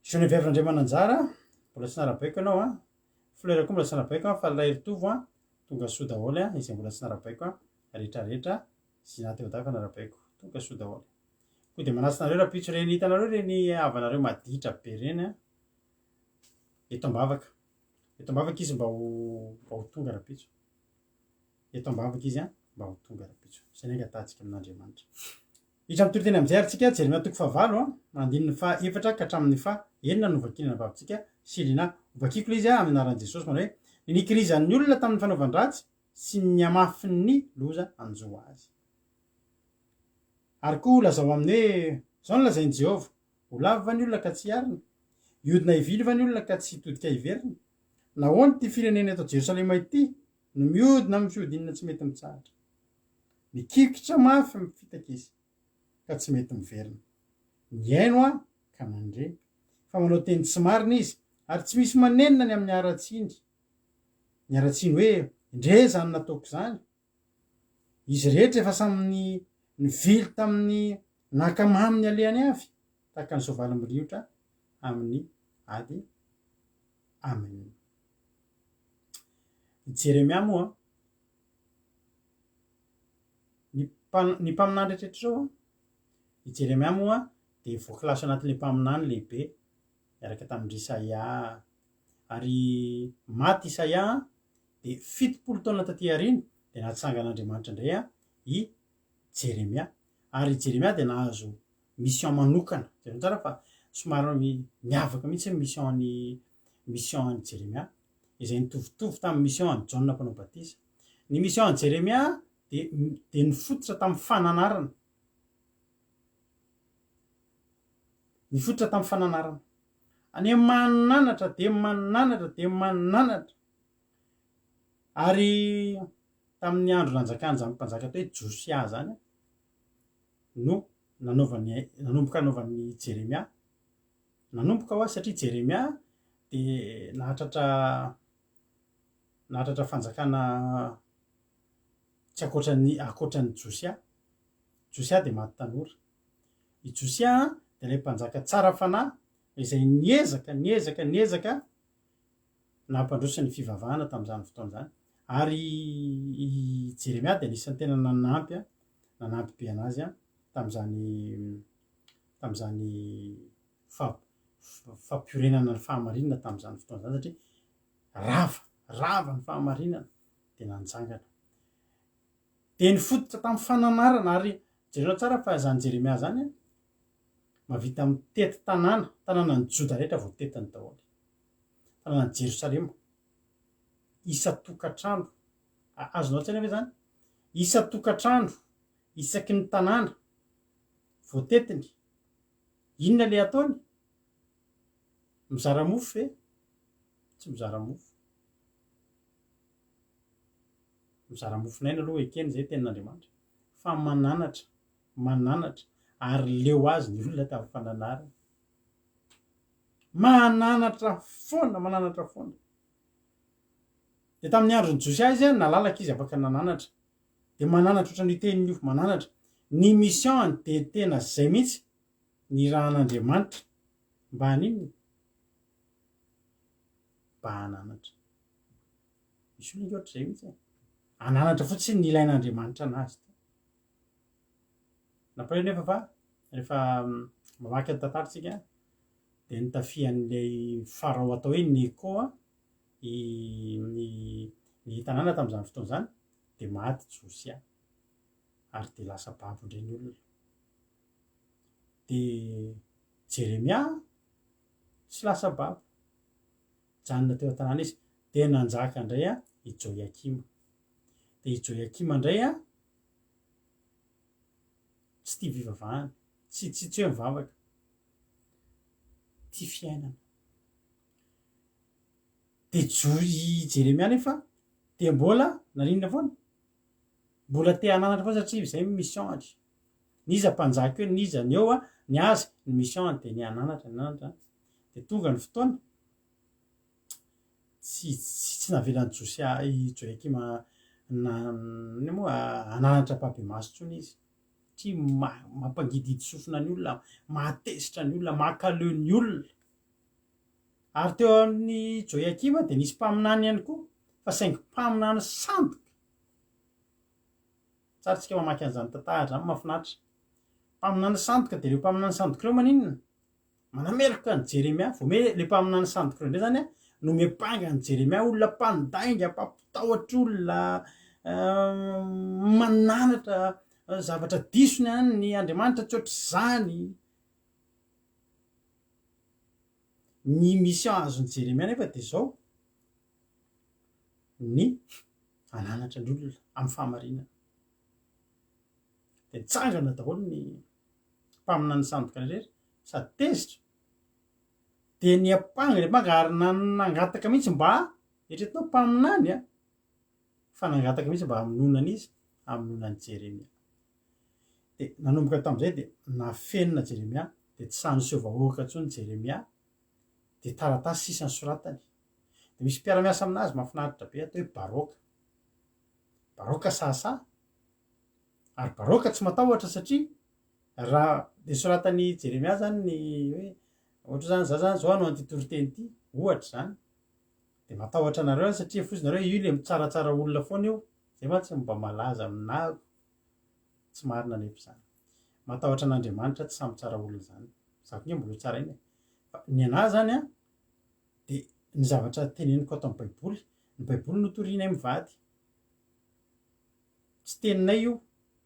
Geneviève Randriamananjara, mbola tsy narabaiko ianao an! Fleur koa mbola tsy narabaiko an, fa Raheritovo an, tonga soa daholo an, izay mbola tsy narabaiko an, rehetra rehetra, Zina teo an-dafy narabaiko, tonga soa daholo. Koa dia manasa anareo rahampitso ireny hitanareo ireny havanareo maditra be ireny an, eto am-bavaka, eto am-bavaka izy mba ho mba ho tonga rahampitso. Eto am-bavaka izy an, mba ho tonga rahampitso. Izay ny angatahantsika amin'Andriamanitra. Hiditra amin'ny toriteny amin'izay ary tsika, Jeremia toko fahavalo an, andininy faha efatra ka hatramin'ny faha enina no vakiana anabavintsika sy Lina. Hovakiko ilay izy an, amin'ny anaran'i Jesosy manao hoe, Ny nikirizan'ny olona tamin'ny fanaovan-dratsy sy ny hamafin'ny loza hanjo azy. Ary koa lazao aminy hoe, Izao no lazain'i Jehovah, Ho lavo va ny olona ka tsy hiarina? Hihodina hivily va ny olona ka tsy hitodika hiverina? Nahoana ity firenena eto Jerosalema ity no mihodina amin'ny fihodinana tsy mety mitsahatra? Mikikitra mafy mifitaka izy, ka tsy mety miverina. Nihaino aho, ka nandre, fa manao teny tsy marina izy, ary tsy misy manenina ny amin'ny haratsiany. Ny haratsiany hoe, Indre izany nataoko izany! Izy rehetra efa samy nivily tamin'ny nankamamy ny alehany avy, tahaka ny soavaly miriotra amin'ny ady. Amen. I Jeremia moa, ny ny mpaminany rehetra izao, i Jeremia moa dia voakilasy anatin'ilay mpaminany lehibe niaraka tamin-dry Isaia, ary maty Isaia Dia 70 taona taty aoriana dia natsangan'Andriamanitra indray i Jeremia. Ary i Jeremia dia nahazo mission manokana. Jereo tsara fa somary miavaka mihitsy ny mission an'i mission an'i Jeremia, izay nitovitovy tamin'ny mission an'i Jaona mpanao batisa. Ny mission an'i Jeremia dia dia nifototra tamin'ny fananarana. Nifototra tamin'ny fananarana. Anie mananatra dia mananatra dia mananatra. Ary tamin'ny andro nanjakan'izany mpanjaka atao hoe Josia izany no nanaovany nanomboka nanaovan'i Jeremia, nanomboka hoa satria Jeremia dia nahatratra nahatratra fanjakana tsy ankoatran'ny ankoatran'i Josia. Josia dia maty tanora. I Josia dia ilay mpanjaka tsara fanahy izay niezaka niezaka niezaka nampandroso ny fivavahana tamin'izany fotoana izany, ary i Jeremia dia anisan'ny tena nanampy nanampy be anazy tamin'izany tamin'izany fampiorenana ny fahamarinana tamin'izany fotoana izany satria rava rava ny fahamarinana dia nanjangana. Dia nifototra tamin'ny fananarana ary jereo tsara fa izany Jeremia izany mahavita mitety tanàna, tanànan'i Joda rehetra voatetiny daholo. Tanànan'i Jerosalema. Isan-tokantrano. Azonao an-tsaina ve izany? Isan-tokantrano, isaky ny tanàna, voatetiny. Inona ilay ataony? Mizara mofo ve? Tsy mizara mofo. Mizara mofon'aina aloha ekena izay tenin'Andriamanitra. Fa mananatra, mananatra, ary leo azy ny olona tamin'ny fananarana. Mananatra foana, mananatra foana. Dia tamin'ny andron'i Josia izy, nalalaka izy afaka nananatra. Dia mananatra ohatran'io teniny io, mananatra. Ny mission-ny dia tena izay mihitsy, nirahan'Andriamanitra mba haninona? Mba hananatra. Misy olona ange ohatr'izay mihitsy e. Hananatra fotsiny ny ilain'Andriamanitra anazy. Nampalahelo nefa fa rehefa mamaky ny tantara tsika dia nitafian'ilay farao atao hoe Neko i ny ny tanàna tamin'izany fotoana izany dia maty Josia ary dia lasa babo indray ny olona. Dia Jeremia tsy lasa babo, nijanona teo an-tanàna izy dia nanjaka indray i Joiakima. Dia i Joiakima indray Tsy tia fivavahana, tsy tsy tsy hoe mivavaka, tia fiainana. Dia jo i Jeremia nefa dia mbola naninona foana? Mbola te hananatra foana satria izay ny mission-ny. N'iza mpanjaka eo, n'iza ny eo, ny azy ny mission-ny dia ny hananatra, ny hananatra. Dia tonga ny fotoana, tsy tsy tsy navelan'i Josia i Joiakima. na inona moa hananatra ampahibemaso intsony izy satria mampangidihidy sofina ny olona, mahatezitra ny olona, mankaleo ny olona. Ary teo amin'i Joiakima dia nisy mpaminany ihany koa fa saingy mpaminany sandoka. Tsara tsika mamaky an'izany tantara izany mahafinaritra. Mpaminany sandoka dia ireo mpaminany sandoka ireo maninona? Manameloka an'i Jeremia. Vao me ilay mpaminany sandoka ireo indray izany no miampanga an'i Jeremia, olona mpandainga, mpampitahotra olona, mananatra zavatra diso ny an'ny Andriamanitra tsy ohatr'izany. Ny mission azon'i Jeremia nefa dia izao, ny hananatra ny olona amin'ny fahamarinana. Dia nitsangana daholo ny mpaminany sandoka rehetra sady tezitra dia niampanga niampanga ary nangataka mihitsy mba eritreretinao mpaminany a fa nangataka mihitsy mba hamonoana an'izy hamonoana an'i Jeremia. Dia nanomboka tamin'izay dia nafenina Jeremia dia tsy sahy niseho vahoaka intsony Jeremia dia taratasy sisa nosoratany. Dia misy mpiara-miasa aminazy mahafinaritra be atao hoe Baroka. Baroka sahasaha. Ary Baroka tsy matahotra satria raha dia soratan'i Jeremia zany ny hoe ohatra zany za zany zao hanao an'ity toriteny ity, ohatra zany. Dia matahotra anareo aho satria fotsiny nareo io le mitsaratsara olona foana io, zay mantsy mba malaza aminahako. Tsy marina anefa izany. Matahotra an'Andriamanitra tsy samy tsara olona izany. Za koa nge mbola ho tsaraina e. Fa ny anah zany an, dia ny zavatra teneniko ato amin'ny baiboly, ny baiboly no torianay mivady. Tsy teninay io,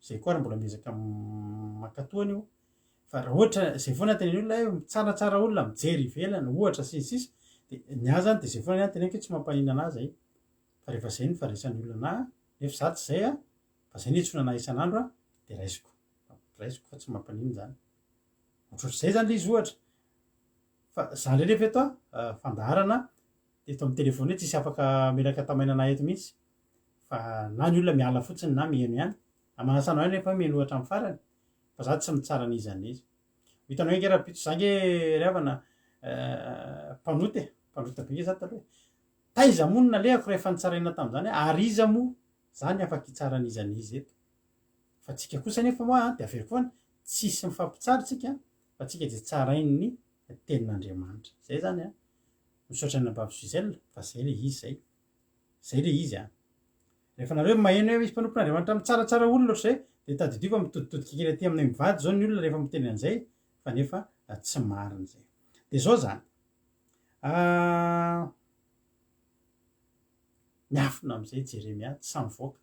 zay koa ary mbola miezaka mankatoa an'io. Fa raha ohatra zay foana tenen'ny olona hoe mitsaratsara olona, mijery ivelany ohatra sy ny sisa, dia ny ahy zany dia zay foana ny ahy teneniko hoe tsy mampaninona anah zay. Fa rehefa zay no fandraisan'ny olona anah, nefa za tsy zay an, fa zay no iantsoana anah isan'andro an, dia raisiko. Raisiko fa tsy mampaninona zany. Ohatrohatr'izay zany le izy ohatra. Fa za ndray nefa eto an, fandaharana eto amin'ny telephone eto tsisy afaka mamelaka tamaina anah eto mihitsy. Fa na ny olona miala fotsiny na mihaino ihany. Manasa anao ihany nefa hoe mihainoa hatramin'ny farany. Fa za tsy mitsara an'iza n'iza. Ho hitanao ange rahampitso za ange ry havana mpanota e, mpanota be ange za taloha e. Taiza moa no nalehako rehefa nitsaraina tamin'izany hoe ary iza moa zany afaka hitsara an'iza n'iza eto. Fa tsika kosa anefa hoa dia averiko foana, tsisy mifampitsara tsika fa tsika dia tsarain'ny tenin'Andriamanitra. Zay zany an. Misaotra an'i Bavy Gisèle fa zay le izy zay. Zay le izy an. Rehefa nareo maheno hoe misy mpanompon'Andriamanitra mitsaratsara olona ohatr'izay dia tadidio fa mitoditodika kely aty aminay mivady zao ny olona rehefa miteny an'izay fa nefa tsy marina izay. Dia zao zany. Miafina amin'izay Jeremia tsy sahy mivoaka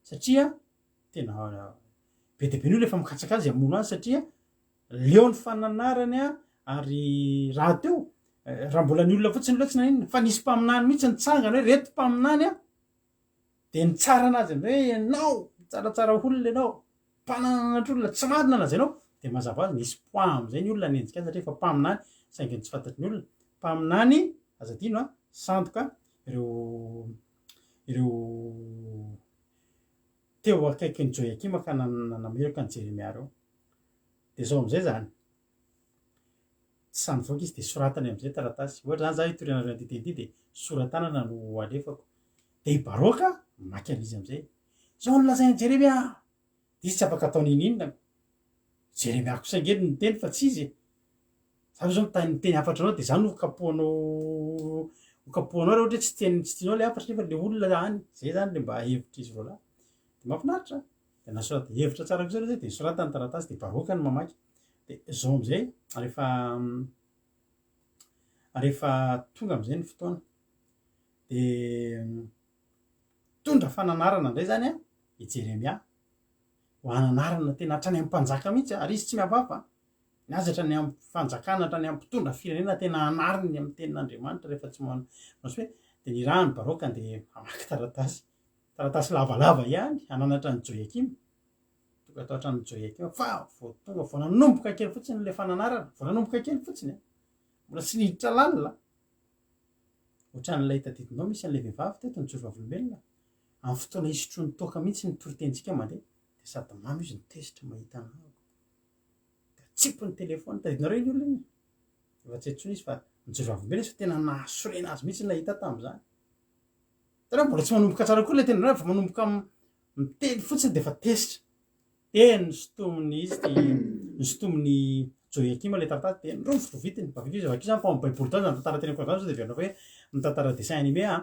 satria tena be dia be ny olona efa mikatsaka azy hamono azy satria leo ny fananarany ary rahateo raha mbola ny olona fotsiny aloha tsy naninona fa nisy mpaminany mihitsy nitsangana hoe reto mpaminany a dia nitsara anazy hoe ianao mitsaratsara olona ianao mpanananatr'olona tsy marina lazainao dia mazava azy nisy poids amin'izay ny olona nenjika azy satria efa mpaminany saingy ny tsy fantatry ny olona mpaminany aza adino a sandoka ireo ireo teo akaikin'i Joiakima ka nanameloka an'i Jeremia ireo. Dia izao amin'izay izany, tsy sahy mivoaka izy dia soratany amin'izay taratasy. Ohatra izany izaho hitory anareo an'ity teny ity dia sora-tanana no alefako. Dia i Baroka mamaky an'izy amin'izay. Izao no lazain'i Jeremia! Dia izy tsy afaka atao n'inon'inona. Jeremia kosa ange no niteny fa tsy izy e. Za ve zao miteny miteny hafatra anao dia za no kapohanao ho kapohanao raha ohatra hoe tsy tian- tsy tianao le hafatra nefa le olona any. Zay zany le mba hevitr'izy roalahy. Dia mahafinaritra. Dia nasorata hevitra tsara kosa aloha zay dia nosoratany ny taratasy dia baroka ny mamaky. Dia zao am'zay rehefa rehefa tonga am'zay ny fotoana dia mitondra fananarana indray zany an i Jeremia ho ananarana tena hatrany amin'ny mpanjaka mihitsy ary izy tsy mihafahafa. Ny azy hatrany amin'ny fanjakana, hatrany amin'ny mpitondra firenena tena anariny amin'ny tenin'Andriamanitra rehefa tsy manao hoe dia nirahany Baroka dia hamaky taratasy, taratasy lavalava ihany hananatra an'i Joiakima. Tonga tao an-tranon'i Joiakima fa vao tonga vao nanomboka kely fotsiny ilay fananarana, vao nanomboka kely fotsiny, mbola tsy niditra lalina. Ohatran'ilay tadidinao misy an'ilay vehivavy teto nijoro vavolombelona, amin'ny fotoana isotroany toaka mihitsy ny toritenintsika mandeha dia sady mamo izy no tezitra mahita anao. Dia atsipy ny téléphone, tadidinareo iny olona iny? Efa tsy eto intsony izy fa nijoro vavolombelona izy fa tena nahasorena azy mihitsy ny nahita tamin'izany. Hitanao, mbola tsy manomboka tsara koa ilay teny vao manomboka miteny fotsiny dia efa tezitra. Dia nosintominy izy ity, nosintomin'i Joiakima ilay taratasy dia norovitrovitiny. Vakio izy, vakio izany fa ao amin'ny baiboly daholo izany tantara teneniko an'izany sao dia heverina hoe mitantara dessin animé aho.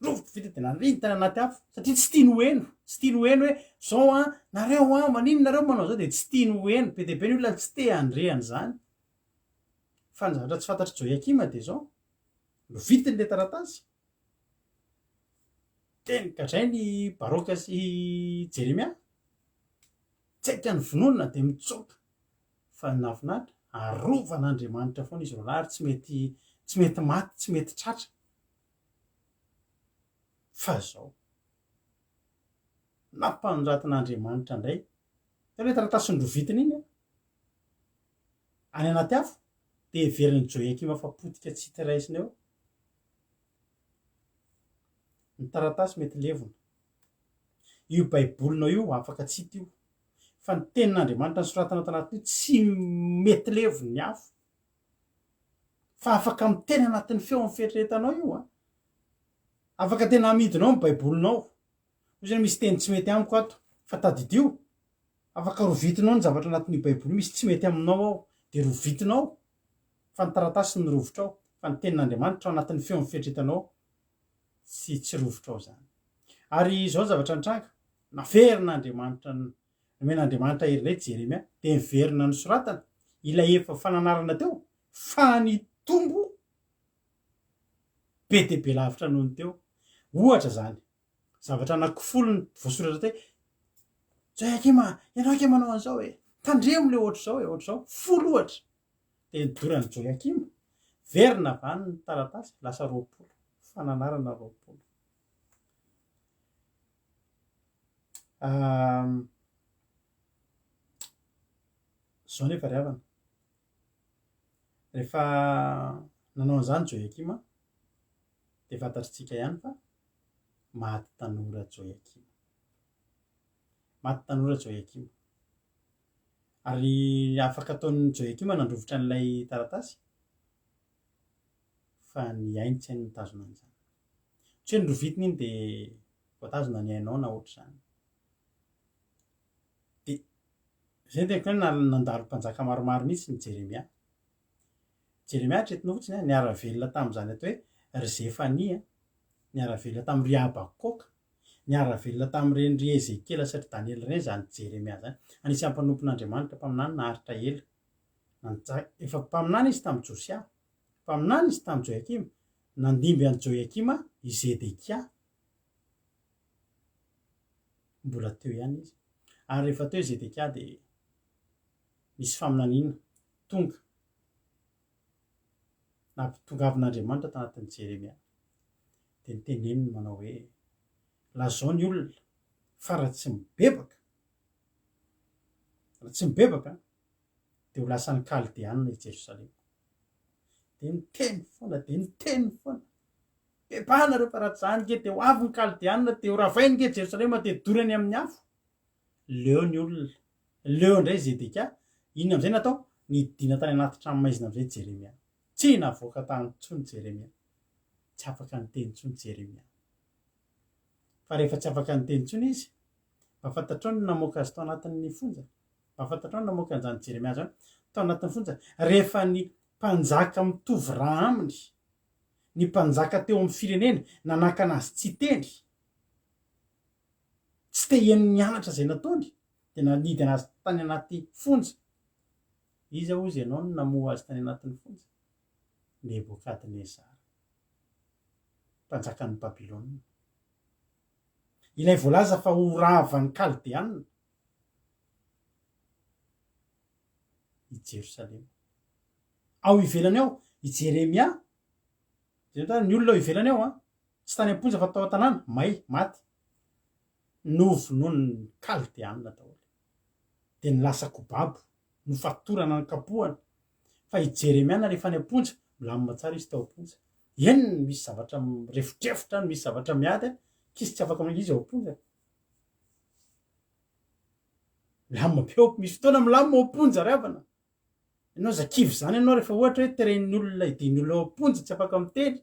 Norovitrovitiny dia nariny tany anaty afo satria tsy tiany ho heno, tsy tiany ho heno hoe zao an, nareo an, maninona nareo manao an'izao dia tsy tiany ho heno. Be dia be ny olona tsy te handre an'izany. Fa ny zavatra tsy fantatr'i Joiakima dia izao, novitiny ilay taratasy, dia nogadrainy i Baroka sy i Jeremia, tsaika ny vonoina dia mitsoaka. Fa ny nahafinaritra, arovan'Andriamanitra foana izy roalahy ary tsy mety tsy mety maty, tsy mety tratra. Fa izao, nampanoratin'Andriamanitra indray, hitanao ilay taratasy norovitiny iny an? Any anaty afo, dia heverin'i Joiakima fa potika tsy hita raisina eo. Ny taratasy mety levona. Io Baibolinao io afaka tsy hita io. Fa ny tenin'Andriamanitra nosoratana tao anatin'io tsy mety levon'ny afo. Fa afaka miteny anatin'ny feo amin'ny fieritreretanao io an. Afaka tena amidinao ny Baibolinao. Hoy izy hoe misy teny tsy mety amiko ato. Fa tadidio, afaka rovitinao ny zavatra anatin'io Baiboly io, misy tsy mety aminao ao, dia rovitinao. Fa ny taratasy no rovitrao, fa ny tenin'Andriamanitra ao anatin'ny feon'ny fieritreretanao tsy tsy rovitrao izany. Ary izao ny zavatra nitranga, naverin'Andriamanitra nomen'Andriamanitra hery indray Jeremia, dia niverina nosoratana ilay efa fananarana teo, fa nitombo be dia be lavitra noho ny teo. Ohatra izany, zavatra anakifolo ny voasoratra teo hoe, Joiakima, ianao ange manao an'izao e, tandremo le ohatr'izao e, ohatr'izao, folo ohatra. Dia nidoran'i Joiakima, verina avy any ny taratasy, lasa 20, fananarana 20. Izao nefa ry havana, rehefa nanao an'izany Joiakima, dia fantatritsika ihany fa maty tanora Joiakima. Maty tanora Joiakima. Ary afaka ataon'i Joiakima nandrovitra an'ilay taratasy, fa ny ainy tsy hainy nitazona an'izany. Tsy hoe norovitiny iny dia voatazona ny ainao na ohatr'izany. Dia izay no teniko hoe nandalo mpanjaka maromaro mihitsy ny Jeremia. Jeremia hatretinao fotsiny a, niara-velona tamin'izany atao hoe ry Zefania, niara-velona tamin'i ry Habakoka, niara-velona tamin'ireny ry Ezekiela sy ry Daniela ireny izany Jeremia izany. Anisan'ny mpanompon'Andriamanitra mpaminany naharitra ela. Nanja- efa mpaminany izy tamin'i Josia, mpaminany izy tamin'i Joiakima, nandimby an'i Joiakima i Zedekia. Mbola teo ihany izy. Ary rehefa teo i Zedekia dia nisy faminaniana tonga nampitongavin'Andriamanitra tanatin'i Jeremia. Dia niteneniny manao hoe, Lazao ny olona fa raha tsy mibebaka, raha tsy mibebaka, dia ho lasan'ny Kaldeanina i Jerosalema. Dia niteny foana, dia niteny foana. Bebaha nareo fa raha tsy izany nge dia ho avy ny Kaldeanina, dia ho ravainy nge Jerosalema, dia dorany amin'ny afo. Leo ny olona. Leo indray Zedekia. Inona amin'izay natao? Nidina tany anaty tranomaizina amin'izay Jeremia. Tsy navoaka tany intsony Jeremia. Tsy afaka niteny intsony Jeremia. Fa rehefa tsy afaka niteny intsony izy, mba fantatrao ny namoaka azy tao anatin'ny fonja? Mba fantatrao ny namoaka an'izany Jeremia izany tao anatin'ny fonja? Rehefa ny mpanjaka mitovy rà aminy, ny mpanjaka teo amin'ny firenena nanakana azy tsy hiteny, tsy te hihaino ny anatra izay nataony, dia nanidy anazy tany anaty fonja. Iza hozy ianao no namoha azy tany anatin'ny fonja? Nebokadnezara, mpanjakan'i Babylona. Ilay voalaza fa ho ravan'ny Kaldeana i Jerosalema. Ao ivelany ao i Jeremia, ny olona ao ivelany ao an, tsy tany am-ponja fa tao an-tanàna, may, maty. Novonoin'ny Kaldeana daholo. Dia ny lasa-ko babo, nofatorana nokapohana. Fa i Jeremia nalefa any am-ponja, milamina tsara izy tao am-ponja. Eny, misy zavatra mirefodrefotra any, misy zavatra miady any, k'izy tsy afaka izy ao am-ponja. Milamina be ao, misy fotoana milamina ao am-ponja ry havana. Ianao aza kivy izany ianao rehefa ohatra hoe teren'ny olona, hidian'ny olona ao am-ponja, tsy afaka miteny.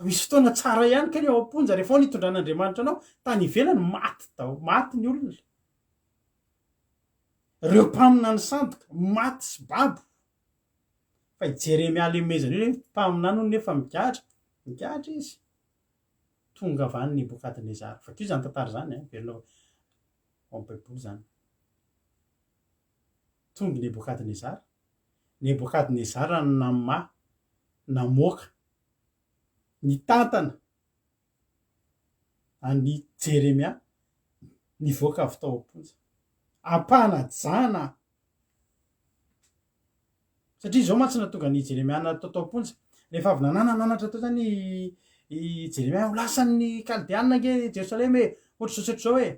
Fa misy fotoana tsara ihany kay ny ao am-ponja rehefa ao nitondran'Andriamanitra anao tany ivelany maty daholo, maty ny olona. Ireo mpaminany sandoka maty sy babo. Fa i Jeremia lemezana io mpaminany hono nefa migadra, migadra izy. Tonga avy any Nebokadnezara. Vakio izany tantara izany eh, averina ao amin'ny Baiboly izany. Tonga i Nebokadnezara. Nebokadnezara no namaha, namoaka, nitantana an'i Jeremia nivoaka avy tao am-ponja. Am-panajana Satria izao mantsy nahatonga an'i Jeremia natao tao am-ponja. Rehefa avy nanana nanatra teo izany i Jeremia, ho lasan'ny Kaldeana ange Jerosalema e, ohatr'izao sy ohatr'izao e.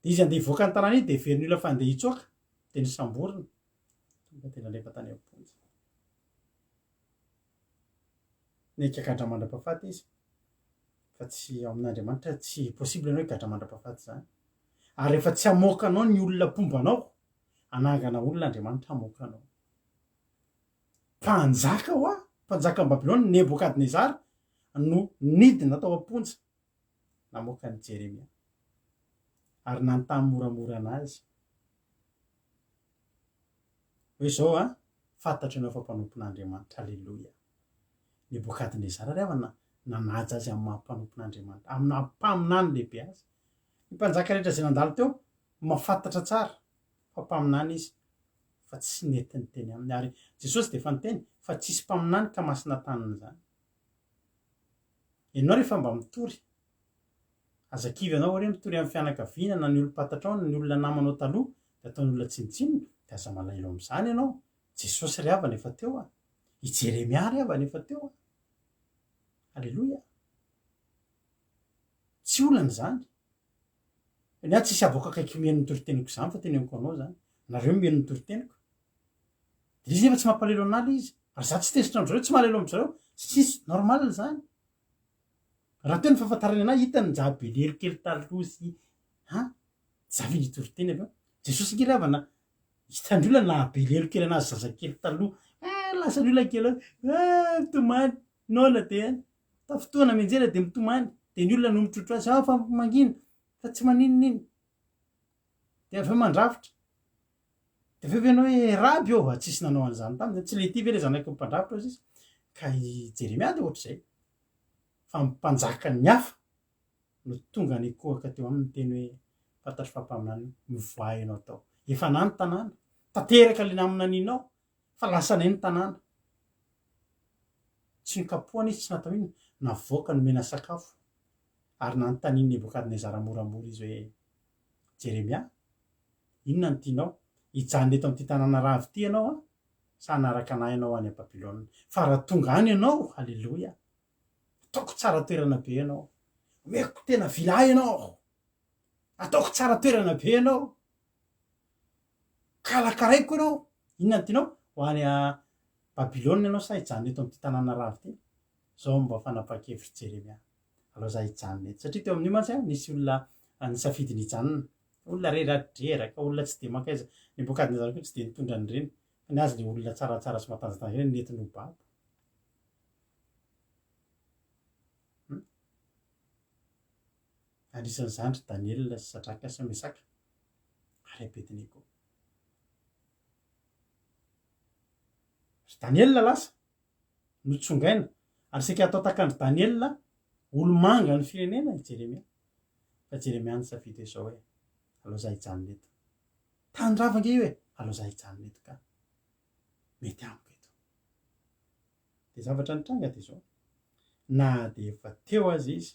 Dia izy handeha hivoaka ny tanàna iny dia heverin'ny olona fa handeha hitsoaka, dia nosamborina. Tonga dia nalefa tany am-ponja. Nigadra mandra-pahafaty izy. Fa tsy ao amin'Andriamanitra tsy possible ianao higadra mandra-pahafaty izany. Ary rehefa tsy hamoaka anao ny olona mpomba anao, hanangana olona Andriamanitra hamoaka anao. Mpanjaka hoa, mpanjakan'i Babylona, Nebokadnezara, no nidina tao am-ponja namoaka an'i Jeremia. Ary nanontany moramora an'azy. Hoe izao an, fantatro ianao fa mpanompon'Andriamanitra. Aleloia. Nebokadnezara ry havana nanaja azy amin'ny maha mpanompon'Andriamanitra, amin'ny maha mpaminany lehibe azy. Ny mpanjaka rehetra izay nandalo teo, mahafantatra tsara fa mpaminany izy, fa tsy nety niteny aminy. Ary Jesosy dia efa niteny fa tsisy mpaminany ka masina tanin'izany. Ianao rehefa mba mitory, aza kivy ianao hoe mitory amin'ny fianakaviana na ny olom-pantatrao na ny olona namanao taloha dia ataon'ny olona tsinontsinona, dia aza malahelo amin'izany ianao. Jesosy ry havana efa teo a! I Jeremia ry havana efa teo a! Aleloia! Tsy olana izany. Ny ahy tsisy avoaka akaiky mihaino ny toriteniko izany fa teneniko anao izany. Nareo mihaino ny toriteniko. Dia izy nefa tsy mampalahelo anah ilay izy. Ary za tsy tezitra amin-dry zareo, tsy malahelo amin-dry zareo. Tsisy, normal izany. Raha teo ny fahafantarany anah, hitany ny za be lelo kely taloha sy an, za ve nitory teny avy eo. Jesosy ange ry havana, hitan'ny olona naha be lelo kely anazy zazakely taloha. Eh, lasa ny olona kely hoe, eh, mitomany, noana dia Tafintohina mianjera dia mitomany, dia ny olona no mitrotro azy, ah fa mangina, fa tsy maninona iny. Dia avy eo mandrafitra. Dia avy eo ve ianao hoe raby ô, tsisy nanao an'izany taminy, tsy le ty ve le zanaky ny mpandrafitra hozy izy. Ka i Jeremia dia ohatr'izay. Fa ny mpanjakan'ny hafa no tonga nikohaka teo aminy niteny hoe, fantatro fa mpaminany io, mivoaha ianao tao. Efa na ny tanàna, tanteraka le naminanianao, Fa lasanay ny tanàna. Tsy nokapohana izy, tsy natao inona, navoaka nomena sakafo. Ary nanontanian'i Nebokadnezara moramora izy hoe, Jeremia, inona no tianao? Hijanona eto amin'ity tanàna rava ity ianao an? Sa hanaraka an'ahy ianao any Babylona? Fa raha tonga any ianao, haleloia, ataoko tsara toerana be ianao. Omeko tena villa ianao. Ataoko tsara toerana be ianao. Karakaraiko ianao. Inona no tianao? Ho any Babylona ianao sa hijanona eto amin'ity tanàna rava ity? Izao no mba fanapahan-kevitr'i Jeremia. Aleo izaho hijanona eto. Satria teo amin'io mantsy nisy olona nisafidy ny hijanona. Olona reradreraka, olona tsy dia mankaiza. Nebokadnezara koa tsy dia nitondra an'ireny. Fa ny azy ilay olona tsaratsara sy matanjatanjaka ireny nentiny ho babo. Hmm? Anisan'izany ry Daniela sy Sadraka sy Mesaka ary Abednego. Ry Daniela lasa notsongaina ary saika hatao tahaka an-dry Daniela olo-manga ny firenena i Jeremia. Fa Jeremia nisafidy hoe izao hoe, aleo za hijanona eto. Tany rava ange io e, aleo za hijanona eto ka. Mety amiko eto. Dia zavatra nitranga dia izao, na dia efa teo aza izy,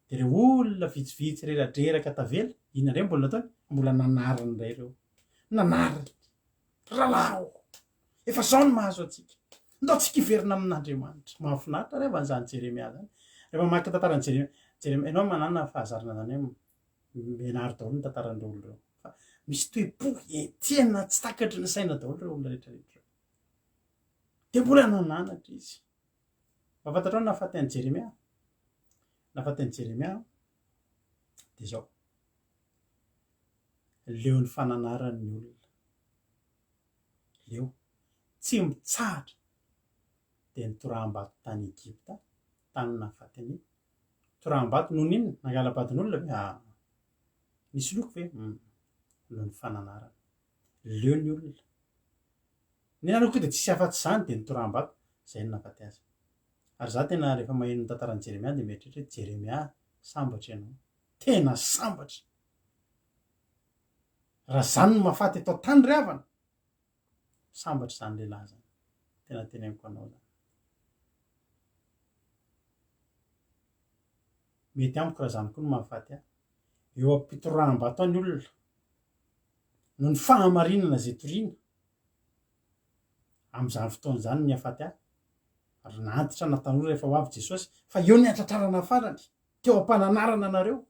dia ireo olona vitsivitsy reradreraka tavela, inona indray mbola nataony? Mbola nanariny indray ireo. Nanariny. Rahalahy ô! Efa izao no mahazo antsika. Ndao tsika hiverina amin'Andriamanitra. Mahafinaritra re an'izany Jeremia izany. Rehefa mamaky tantaran'i Jeremia, Jeremia, ianao manana fahazarana izany hoe mianaro daholo ny tantaran'ireo olona ireo. Fa misy toe-po tena tsy takatry ny saina daholo ireo olona rehetra rehetra ireo. Dia mbola nananatra izy. Mba fantatrao ny nahafaty an'i Jeremia? Nahafaty an'i Jeremia dia izao. Leo ny fananarany ny olona. Leo. Tsy mitsahatra. Dia nitoraham-bato tany Egypta. Tany nahafaty an'i Toraham-bato noho ny inona? Nangala-badin'olona ve? Aa. Nisoloky ve? Hum. Noho ny fananarana. Leo ny olona. Ny anareo koa dia tsisy afa-tsy izany dia ny toraham-bato. Izay no nahafaty azy. Ary izaho tena rehefa maheno ny tantaran'i Jeremia dia mieritreritra hoe Jeremia, sambatra ianao. Tena sambatra! Raha izany no mahafaty eto an-tany ry havana, sambatra izany lehilahy izany. Tena teneniko anao izany. Mety amiko raha izany koa no mahafaty ahy. Eo am-pitoraham-bato aho ny olona. Noho ny fahamarinana izay toriana, amin'izany fotoana izany ny hahafaty ahy. Ary na antitra na tanora efa ho avy Jesosy, fa eo ny hatratrarana farany, teo am-pananarana anareo,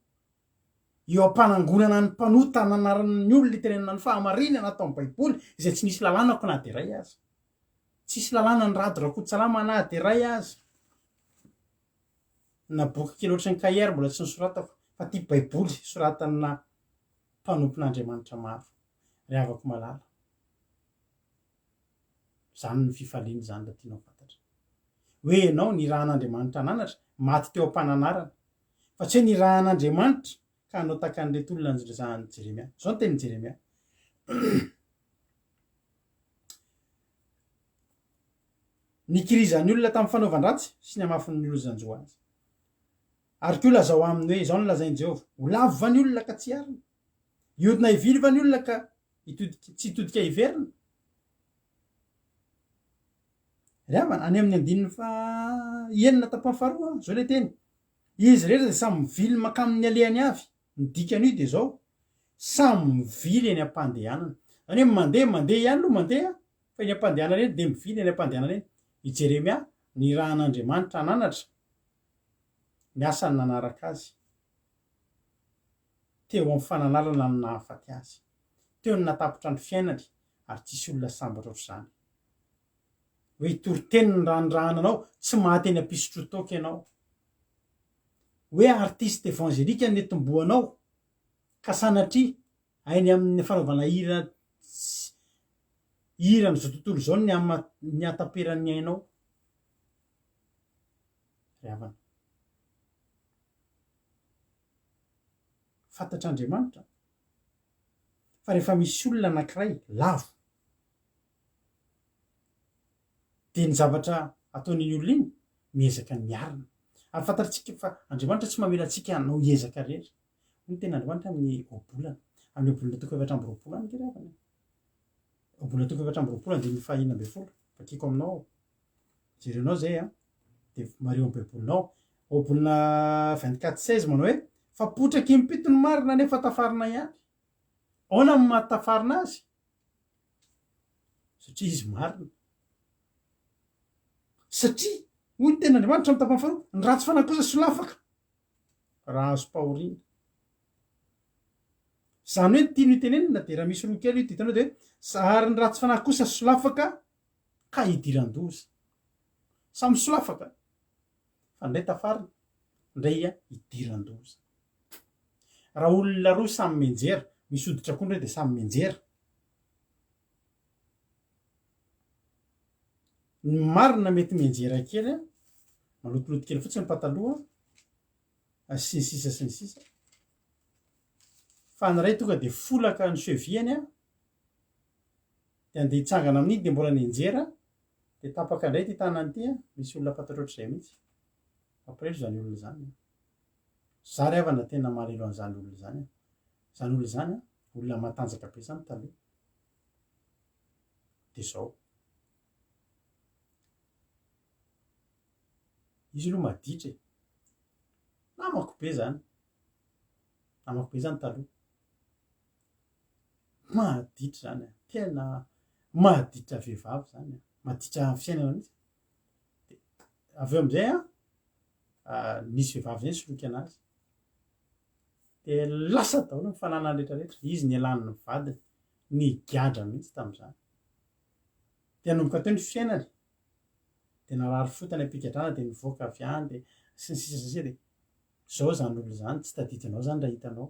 eo am-panangonana ny mpanota hananarana ny olona hitenenana ny fahamarinana ato amin'ny Baiboly, izay tsy nisy lalànako na dia iray aza. Tsisy lalàna ny Rado Rakototsalama na dia iray aza. Na boky kely ohatry ny cahier mbola tsy nosoratako, fa ity Baiboly soratana mpanompon'Andriamanitra maro. Ry havako malala. Izany no fifaliana izany raha tianao fantatra. Hoe ianao nirahan'Andriamanitra hananatra, maty teo am-pananarana. Fa tsy hoe nirahan'Andriamanitra ka hanao tahaka an'ireto olona niresahan'i Jeremia. Izao ny tenin'i Jeremia. Nikirizan'ny olona tamin'ny fanaovan-dratsy sy ny hamafin'ny lozan-jo azy. Ary koa lazao aminy hoe, Izao no lazain'i Jehovah, Ho lavo va ny olona ka tsy hiarina? Hiodina hivily va ny olona ka hitodika, tsy hitodika hiverina? Ry havana, any amin'ny andininy faha enina tapany faharoa, izao ilay teny, Izy rehetra dia samy mivily mankamin'ny alehany avy. Ny dikan'io dia izao, samy mivily eny am-pandehanana. Izany hoe mandeha, mandeha ihany aloha mandeha, fa eny am-pandehanana eny dia mivily eny am-pandehanana eny. I Jeremia, nirahan'Andriamanitra hananatra, ny asany nanaraka azy. Teo amin'ny fananarana no nahafaty azy. Teo no natapitra ny fiainany ary tsisy olona sambatra ohatr'izany. Hoe hitory teny ny ranondrahana anao, tsy maty eny am-pisotroan-toaka ianao. Hoe artiste évangélique no nitomboanao ka sanatria hainy amin'ny fanaovana hira tsy hira amin'izao tontolo izao ny hama ny hataperan'ny ainao. Ry havana. Fantatr'Andriamanitra fa rehefa misy olona anankiray lavo dia ny zavatra ataon'iny olona iny miezaka ny miarina. Ary fantatsika fa Andriamanitra tsy mamela antsika hanao ezaka irery. Hoy ny tenin'Andriamanitra amin'ny ohabolana. Amin'ny ohabolana toko 24 any nge ry havana e. Ohabolana toko 24 andininy faha 16. Vakiko aminao ao. Jerenao izay an. Dia mariho amin'ny Baibolinao. Ohabolana 24 16 manao hoe fa potraky impito ny marina nefa tafarina ihany. Ahoana no maha tafarina azy? Satria izy marina. Satria, hoy ny tenin'Andriamanitra amin'ny tapany faharoa, ny ratsy fanahy kosa solafaka raha azom-pahoriana. Izany hoe ny tiany hotenenina dia raha misy roa kely io dia hitanao dia hoe ary ny ratsy fanahy kosa solafaka ka idiran-doza. Samy solafaka fa ndray tafarina, ndray idiran-doza. Raha olona roa samy mianjera, misy hoditra akondro hoe dia samy mianjera. Ny marina mety mianjera kely, malotoloto kely fotsiny ny pataloha, sy ny sisa sy ny sisa. Fa ny iray tonga dia folaka ny cheville-ny, dia andeha hitsangana amin'iny dia mbola nianjera, dia tapaka indray ity tanany ity, misy olona fantatro ohatr'izay mihitsy. Mampalahelo izany olona izany. Za ry havana tena malahelo an'izany olona izany aho. Izany olona izany an, olona matanjaka be izany taloha. Dia izao. Izy aloha maditra e. Namako be izany. Namako be izany taloha. Maditra izany an. Tena maditra vehivavy izany an. Maditra fiainana mihitsy. Dia avy eo amin'izay an, nisy vehivavy izay nisoloky anazy. Dia lasa daholo ny fananany rehetra rehetra. Izy nialany ny vadiny, nigadra mihitsy tamin'izany. Dia nanomboka teo ny fiainany. Dia narary fo tany am-pigadrana dia nivoaka avy any dia sy ny sisa sy ny sisa dia izao izany olona izany tsy tadidinao izany raha hitanao.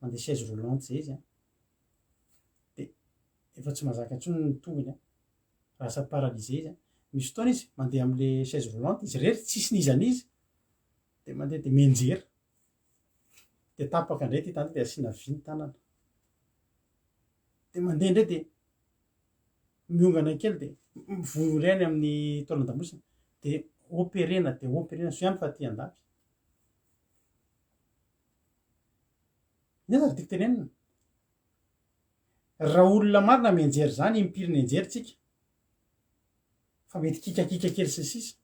Mandeha chaise roulante izay izy an. Dia efa tsy mahazaka intsony ny tongony an. Lasa paralysé izy an. Misy fotoana izy mandeha amin'le chaise roulante izy irery, tsisy n'iza n'iza, dia mandeha dia mianjera. Dia tapaka indray ity tanana ity dia asiana vy ny tanana. Dia mandeha indray dia miongana kely dia mivoy indray any amin'ny taolan-damosina dia operena dia operena, soa ihany fa aty an-dafy. Inona no tiako tenenina? Raha olona marina mianjery izany, impiry nianjery tsika? Fa mety kikakika kely sy ny sisa.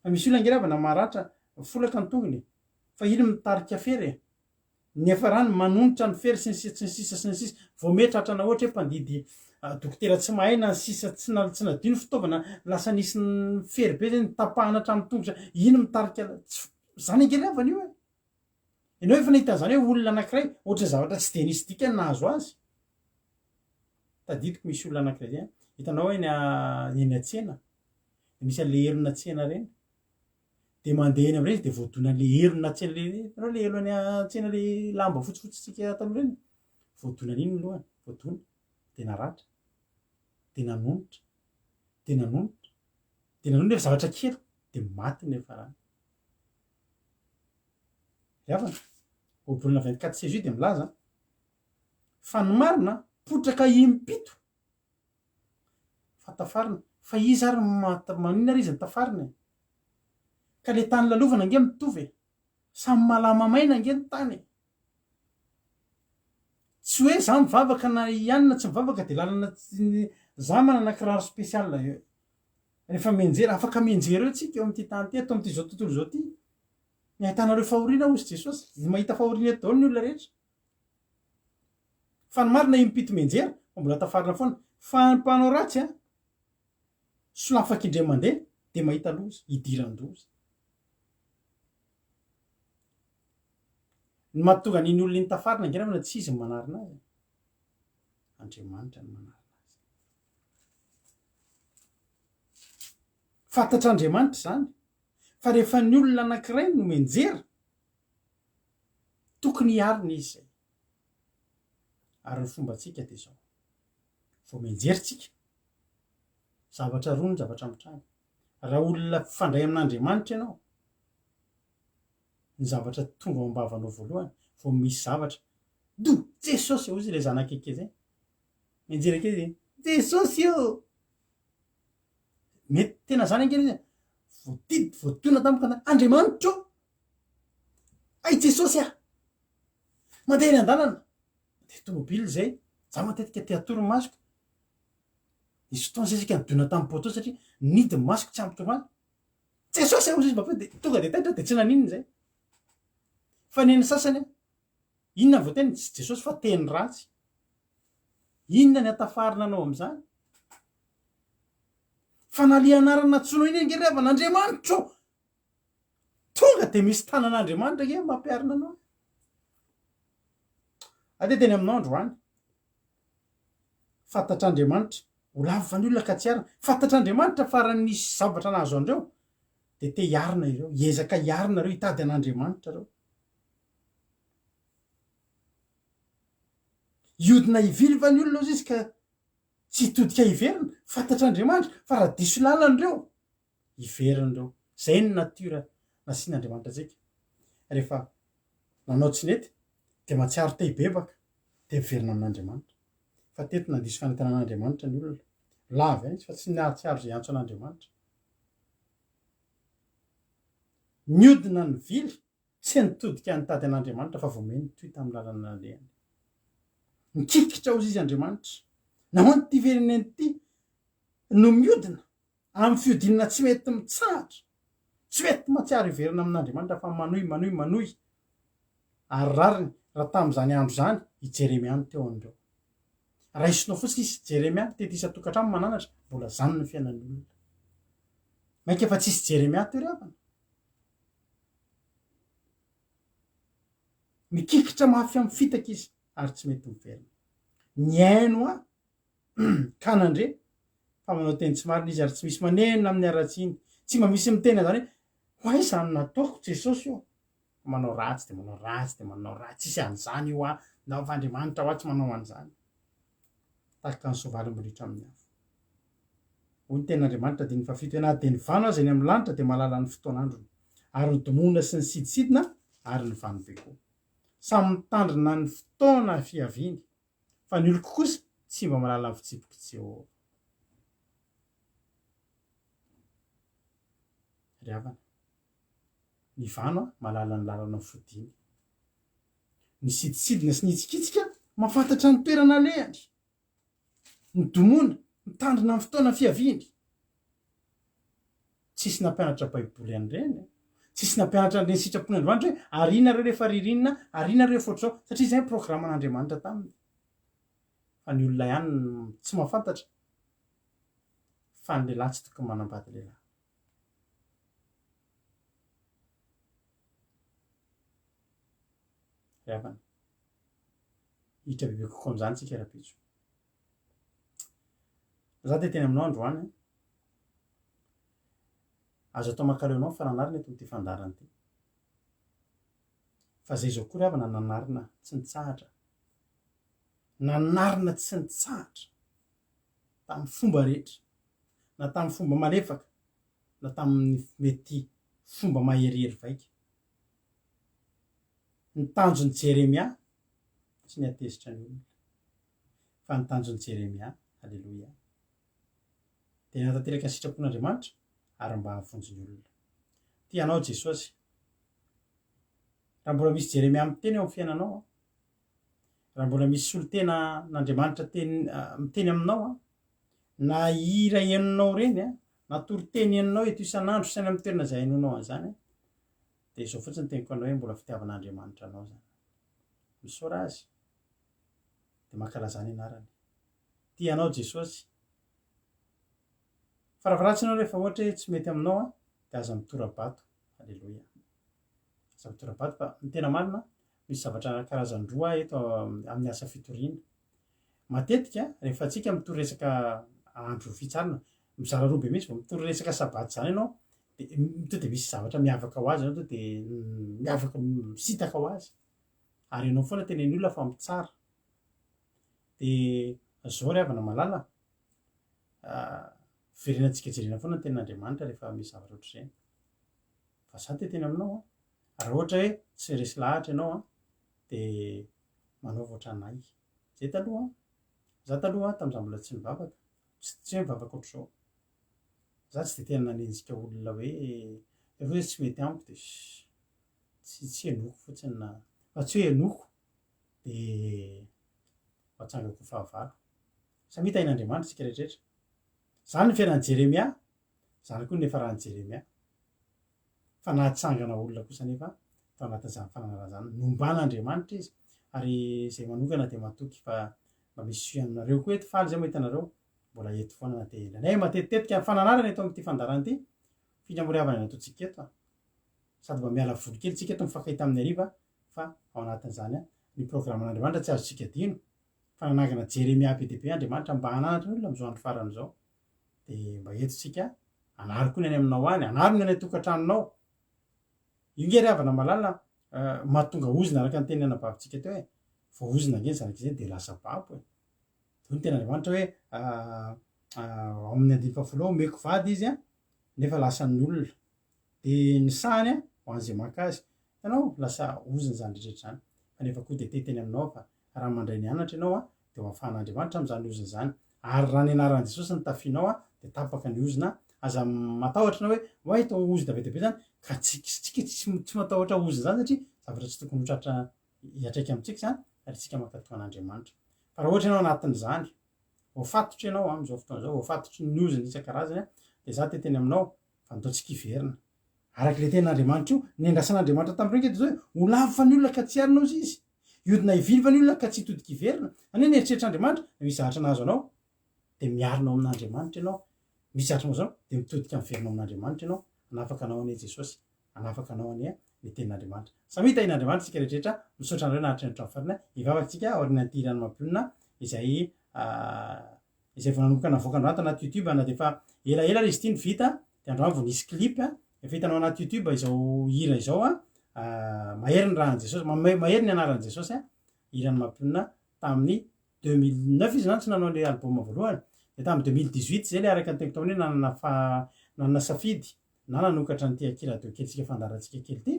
Fa misy olona ange ravana maratra, folaka ny tongony e. Fa iny mitarika fery e. Ny niafarany manonitra ny fery sy ny sisa sy ny sisa sy ny sisa. Vao mehy tratrana ohatra hoe mpandidy dokotera tsy mahay na ny sisa tsy tsy nadio ny fitaovana lasa nisy fery be zay nitapahana hatramin'ny tongotra. Iny mitarika tsy zany ange ravana io e. Ianao efa nahita an'izany hoe olona anankiray ohatran'ny zavatra tsy dia nisy dikany nahazo azy? Tadidiko misy olona anankiray zay an, hitanao eny eny an-tsena, dia misy an'ilay elona tsena ireny, dia mandeha eny amin'ireny izy dia voadonan'ilay elona tsena ilay, hitanao ilay elo any an-tsena ilay lamba fotsifotsy tsika taloha ireny? Voadonan'iny ny lohany, voadona, dia naratra, dia nanonitra, dia nanonitra, dia nanonitra nefa zavatra kely, dia maty ny niafarany. Ry havana, ohabolana 24 CJ dia milaza fa ny marina potraka impito fa tafarina, fa iza ary maninona ary izy no tafarina e? Ka le tany lalovana ange mitovy e! Samy malama maina ange ny tany e! Tsy hoe za mivavaka na i anona tsy mivavaka de lalana za manana kiraro spécial Rehefa mianjera, afaka mianjera eo tsika eo amin'ity tany ity, eto amin'ity izao tontolo izao ity. Ny ahitanareo fahoriana hozy Jesosy. Mahita fahoriana eto daholo ny olona rehetra. Fa ny marina impito mianjera, fa mbola tafarina foana. Fa ny mpanao ratsy an, solafaka indray mandeha dia mahita loza, idiran-doza. Ny mahatonga an'iny olona iny tafarina ange tsy izy no manarina azy. Andriamanitra no manarina azy. Fantatr'Andriamanitra izany, fa rehefa ny olona anankiray no mianjera, tokony hiarina izy izay. Ary ny fombantsika dia izao, vao mianjera tsika, zavatra roa ny zavatra mitranga. Raha olona mpifandray amin'Andriamanitra ianao, ny zavatra tonga ao am-bavanao voalohany, vao misy zavatra, do, Jesosy, hoy izy ilay zanak'Eke izay, Mianjera kely izy, Jesosy ô! Mety tena zany ange ilay izy, voadidy, voadona tampoka na Andriamanitra ô! Ay Jesosy ah! Mandeha eny an-dalana, mandeha tomobile izay, za matetika te hatory ny masoko, nisy fotoana zay isika nidona tamin'ny poteau satria nidy ny masoko tsy ampy tomany, Jesosy ah! Hoy izy mba dia tonga dia taitra dia tsy naninona izay. Fa ny an'ny sasany an, inona ny voateniny? Tsy Jesosy fa teny ratsy. Inona ny hatafarina anao amin'izany? Fa na le anarana antsoinao iny ange ry havana, Andriamanitra ô! Tonga dia misy tanan'Andriamanitra ange mampiarina anao. Aty teny aminao androany. Fantatr'Andriamanitra, ho lava ny olona ka tsy hiarina. Fantatr'Andriamanitra fa raha nisy zavatra nahazo an'ireo, dia te hiarina ireo, hiezaka hiarina ireo, hitady an'Andriamanitra ireo. Hiodina hivily va ny olona hozy izy ka tsy hitodika hiverina? Fantatr'Andriamanitra fa raha diso lalana ireo, hiverina ireo. Izay ny nature nasian'Andriamanitra antsika. Rehefa nanao tsy nety dia mahatsiaro te hibebaka dia miverina amin'Andriamanitra. Fa teto nandiso fanentanana an'Andriamanitra ny olona. Lava ihany izy fa tsy nahatsiaro izay hiantso an'Andriamanitra. Niodina nivily Tsy nitodika nitady an'Andriamanitra fa vao may nitohy tamin'ny lalana nalehany. Nikikitra hozy izy Andriamanitra. Nahoana ity firenena ity no miodina amin'ny fiodinana tsy mety mitsahatra, tsy mety mahatsiaro hiverina amin'Andriamanitra fa manohy, manohy, manohy. Ary rariny raha tamin'izany andro izany i Jeremia no teo amin'ireo. Raisinao fotsiny izy, Jeremia, tety isan-tokantrano mananatra, mbola izany ny fiainan'ny olona. Mainka fa tsisy Jeremia teo ry havana. Mikikitra mafy amin'ny fitaka izy ary tsy mety miverina. Nihaino ahy ka nandre fa manao teny tsy marina izy ary tsy misy manenina amin'ny haratsiany. Tsy mba misy miteny an'izany hoe ho aiza no nataoko Jesosy ô? Fa manao ratsy dia manao ratsy dia manao ratsy, tsisy an'izany io aho, ndao fa Andriamanitra hoa tsy manao an'izany. Tahaka ny soavaly miritra amin'ny afo. Hoy ny tenin'Andriamanitra andininy fahafito hoe, Na dia ny vano aza eny amin'ny lanitra dia mahalala ny fotoan'androny, ary ny domohina sy ny sidisidina ary ny vanobe koa. Samy mitandrina ny fotoana fiaviany, fa ny oloko kosa tsy mba mahalala ny fitsipik'i Jehovah. Ry havana, ny vano mahalala ny lalana fodiany. Ny sidisidina sy ny hitsikitsika mahafantatra ny toerana alehany. Ny domoina mitandrina ny fotoana fiaviany. Tsisy nampianatra baiboly an'ireny e. Tsisy nampianatra an'ireny sitrapon'Andriamanitra hoe arinareo rehefa ririnina, arinareo rehefa ohatr'izao, satria izay ny programan'Andriamanitra taminy. Fa ny olona ihany no tsy mahafantatra fa ny lehilahy tsy tokony manambady lehilahy. Ry havana, hiditra bebe kokoa amin'izany isika rahampitso. Za dia teny aminao androany an. Azo atao mankaleo anao ny fananarana eto amin'ity fandaharana ity. Fa zay izao koa ry havana nanarina tsy nitsahatra. Nanarina tsy nitsahatra tamin'ny fomba rehetra, na tamin'ny fomba malefaka, na tamin'ny mety fomba maherihery vaika. Ny tanjon'i Jeremia tsy ny hatezitra ny olona, fa ny tanjon'i Jeremia, aleloia, dia ny hanatanteraka ny sitrapon'Andriamanitra ary mba hahavonjy ny olona. Tia anao Jesosy. Raha mbola misy Jeremia miteny eo amin'ny fiainanao, raha mbola misy solontenan'Andriamanitra teny miteny aminao, na hira henonao ireny, na toriteny henonao eto isan'andro sy any amin'ny toerana izay hainoanao an'izany, dia izao fotsiny ny teniko anao hoe mbola fitiavan'Andriamanitra anao izany. Misaora Azy, dia mankalazà ny anarany. Tia anao Jesosy. Farafaharatsiny ianao rehefa ohatra hoe tsy mety aminao an, dia aza mitora-bato. Aleloia. Aza mitora-bato fa ny tena marina, misy zavatra karazany roa eto amin'ny asa fitoriana. Matetika rehefa antsika mitory resaka andro fitsarana, mizara roa be mihitsy vao mitory resaka sabata izany ianao, dia tonga dia misy zavatra miavaka ho azy ianao, tonga dia miavaka misintaka ho azy. Ary ianao foana tenen'ny olona fa mitsara. Dia zao ry havana malala, verenantsika jerena foana ny tenin'Andriamanitra rehefa misy zavatra ohatr'izay. Fa za te hiteny aminao an, raha ohatra hoe tsy resy lahatra ianao an, dia manaova ohatran'ahy. Zay taloha an, za taloha tamin'izaho mbola tsy nivavaka, tsy tsy hoe mivavaka ohatr'izao, za tsy dia tena nanenjika olona hoe rehefa hoe tsy mety amiko dia tsy tsy henoiko fotsiny na fa tsy hoe henoiko dia ho atsangako ho fahavalo. Samia tahin'Andriamanitra isika rehetrarehetra. Izany ny fiainan'i Jeremia, izany koa ny niafaran'i Jeremia. Fa nahatsangana olona kosa anefa tao anatin'izany fananarana izany. Nomban'Andriamanitra izy. Ary izay manokana dia matoky fa mba misy aminareo koa eto. Faly izay mahita anareo mbola eto foana na dia indraindray matetitetika ny fananarana eto amin'ity fandaharana ity. Fikamoriavana ny ataontsika eto. Sady mba miala voly kely tsika eto mifankahita amin'ny hariva fa ao anatin'izany ny programan'Andriamanitra tsy azontsika adino fa nanangana Jeremia be dia be Andriamanitra mba hananatra ny olona amin'izao andro farany izao. Dia mba eto tsika, anaro koa ny any aminao any, anaro ny any an-tokantranonao. Io nge ry havana malala mahatonga ozona araka ny tenin'ny anabavintsika teo e. Voaozona ange ny zanak'izy ireny dia lasa babo e. Hoy ny tenin'Andriamanitra hoe ao amin'ny andininy fahafolo ao, omeko vady izy nefa lasan'ny olona. Dia ny sahany ho an'izay maka azy. Hitanao, lasa ozona izany rehetra izany. Fa nefa koa dia te hiteny aminao fa raha mandray ny anatra ianao dia ho afahan'Andriamanitra amin'izany ozona izany. Ary raha ny anaran'i Jesosy no tafianao dia tapaka ny ozona. Aza matahotra ianao hoe oay toa ozona be dia be izany. Ka tsika tsika tsy matahotra ozona izany satria zavatra tsy tokony ho tratra hiantraika amintsika izany ary isika mankatò an'Andriamanitra. Fa raha ohatra ianao anatin'izany, voafatotra ianao amin'izao fotoana izao, voafatotry ny ozona isan-karazany, dia izaho te hiteny aminao fa ndao tsika hiverina. Araka ilay tenin'Andriamanitra io, nendrasan'Andriamanitra tamin'ireo ange dia izao hoe, ho lavo fa ny olona ka tsy hiarina hozy izy. Hiodina hivily fa ny olona ka tsy hitodika hiverina. Izany hoe ny eritreritr'Andriamanitra, misy zavatra nahazo anao, dia miarina ao amin'Andriamanitra ianao. Misy zavatra mahazo anao, dia mitodika miverina ao amin'Andriamanitra ianao. Hanafaka anao anie Jesosy. Hanafaka anao anie ny tenin'Andriamanitra. Samia tahin'Andriamanitra isika rehetrarehetra. Misaotra anareo naharitra ny hatramin'ny farany. Hivavaka isika aorian'ity hiran'i Mampionona izay izay vao nanomboka navoaka androany tanaty youtube na dia efa elaela ary izy ity no vita dia androany vao nisy clip efa hitanao anaty youtube izao hira izao a mahery ny rahan'i Jesosy mahery ny anaran'i Jesosy a hiran'i Mampionona tamin'ny 2009 izy zany tsy nanao le album voalohany. Dia tamin'ny 2018 izay ilay araka ny teniko tamin'iny hoe nanana fa nanana safidy na nanokatra an'ity aky radio kelintsika fandaharantsika kely ity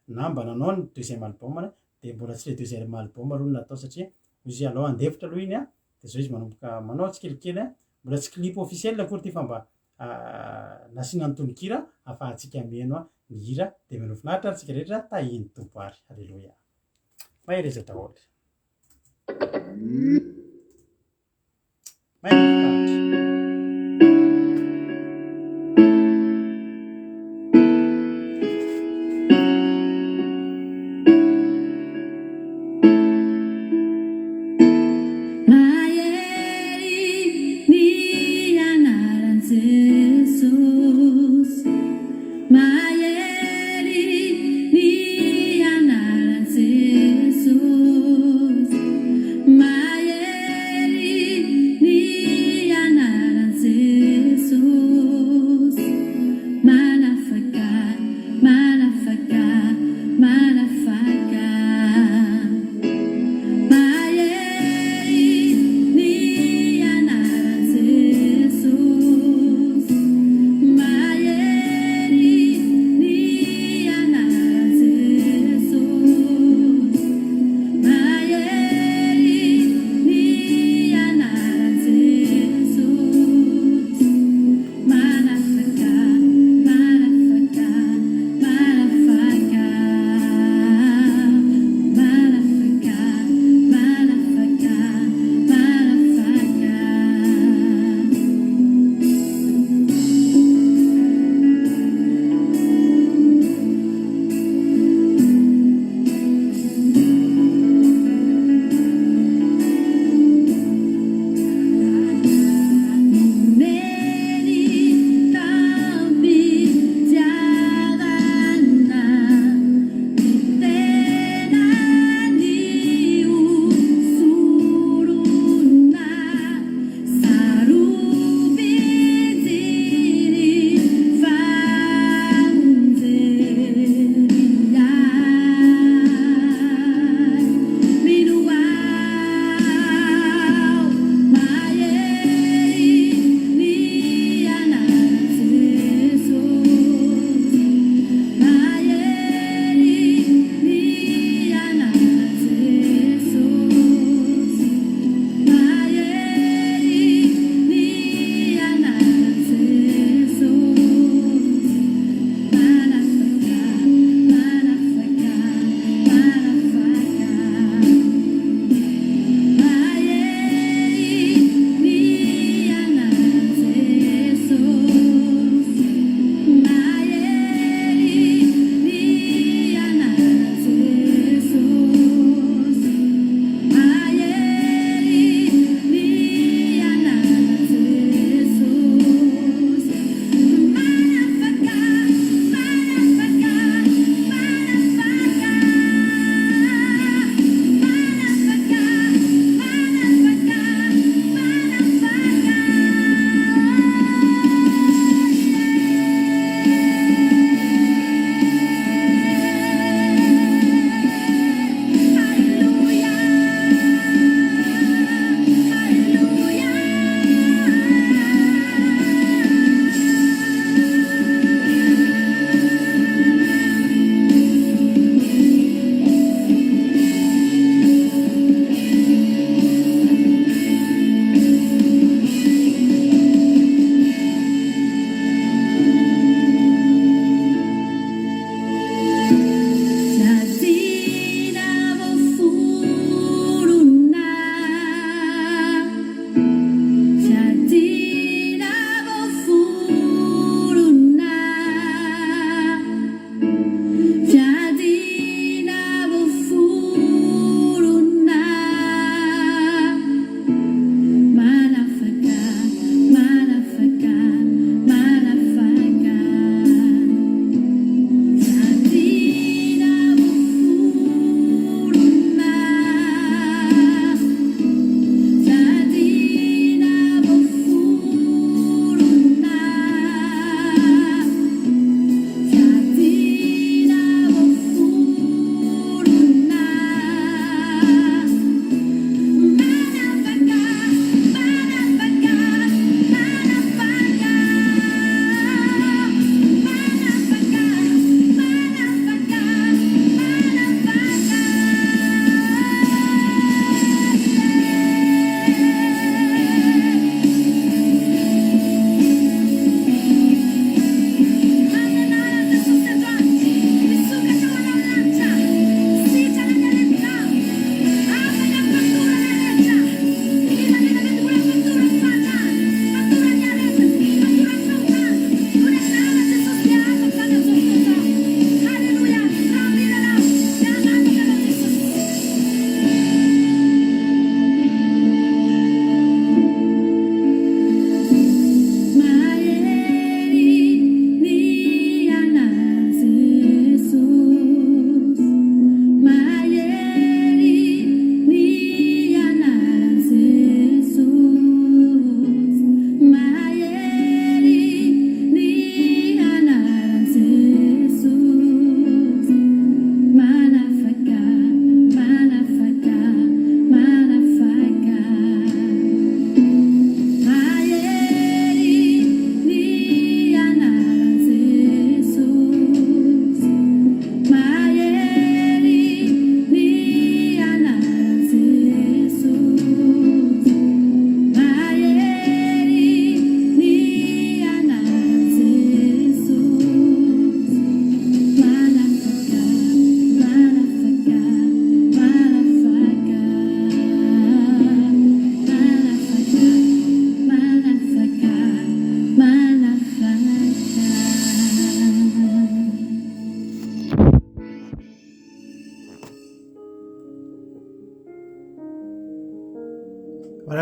na mba nanao ny deuxième album-ny dia mbola tsy ilay deuxième album aloha no natao satria hoy izy alao handefitra aloha iny an, dia izao izy manomboka manao tsikelikely an, mbola tsy clip officiel akory ity fa mba nasiana ny tononkira ahafahantsika mihaino ny hira dia mihaino finaritra ary tsika rehetra tahian'ny Tompo ary. Aleloia. Mahereza daholo. Mahery ny anaran'i Jesosy Mahery ny anaran'i Jesosy Mahery ny anaran'i.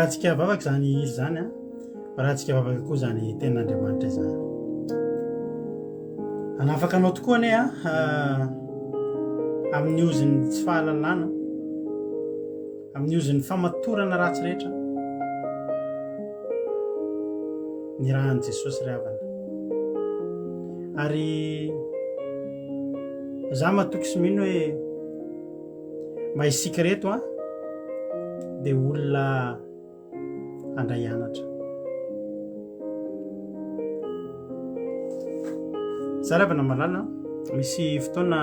Rahantsika vavaka izany hira izany an, rahantsika vavaka koa izany tenin'Andriamanitra izany. Hanafaka anao tokoa anie an, amin'ny ozin'ny tsy fahalalana, amin'ny ozin'ny famatorana ratsy rehetra, ny rahan'i Jesosy ry havana. Ary za matoky sy mino hoe Mba isika ireto an, dia olona handray anatra. Za ravana malala, misy fotoana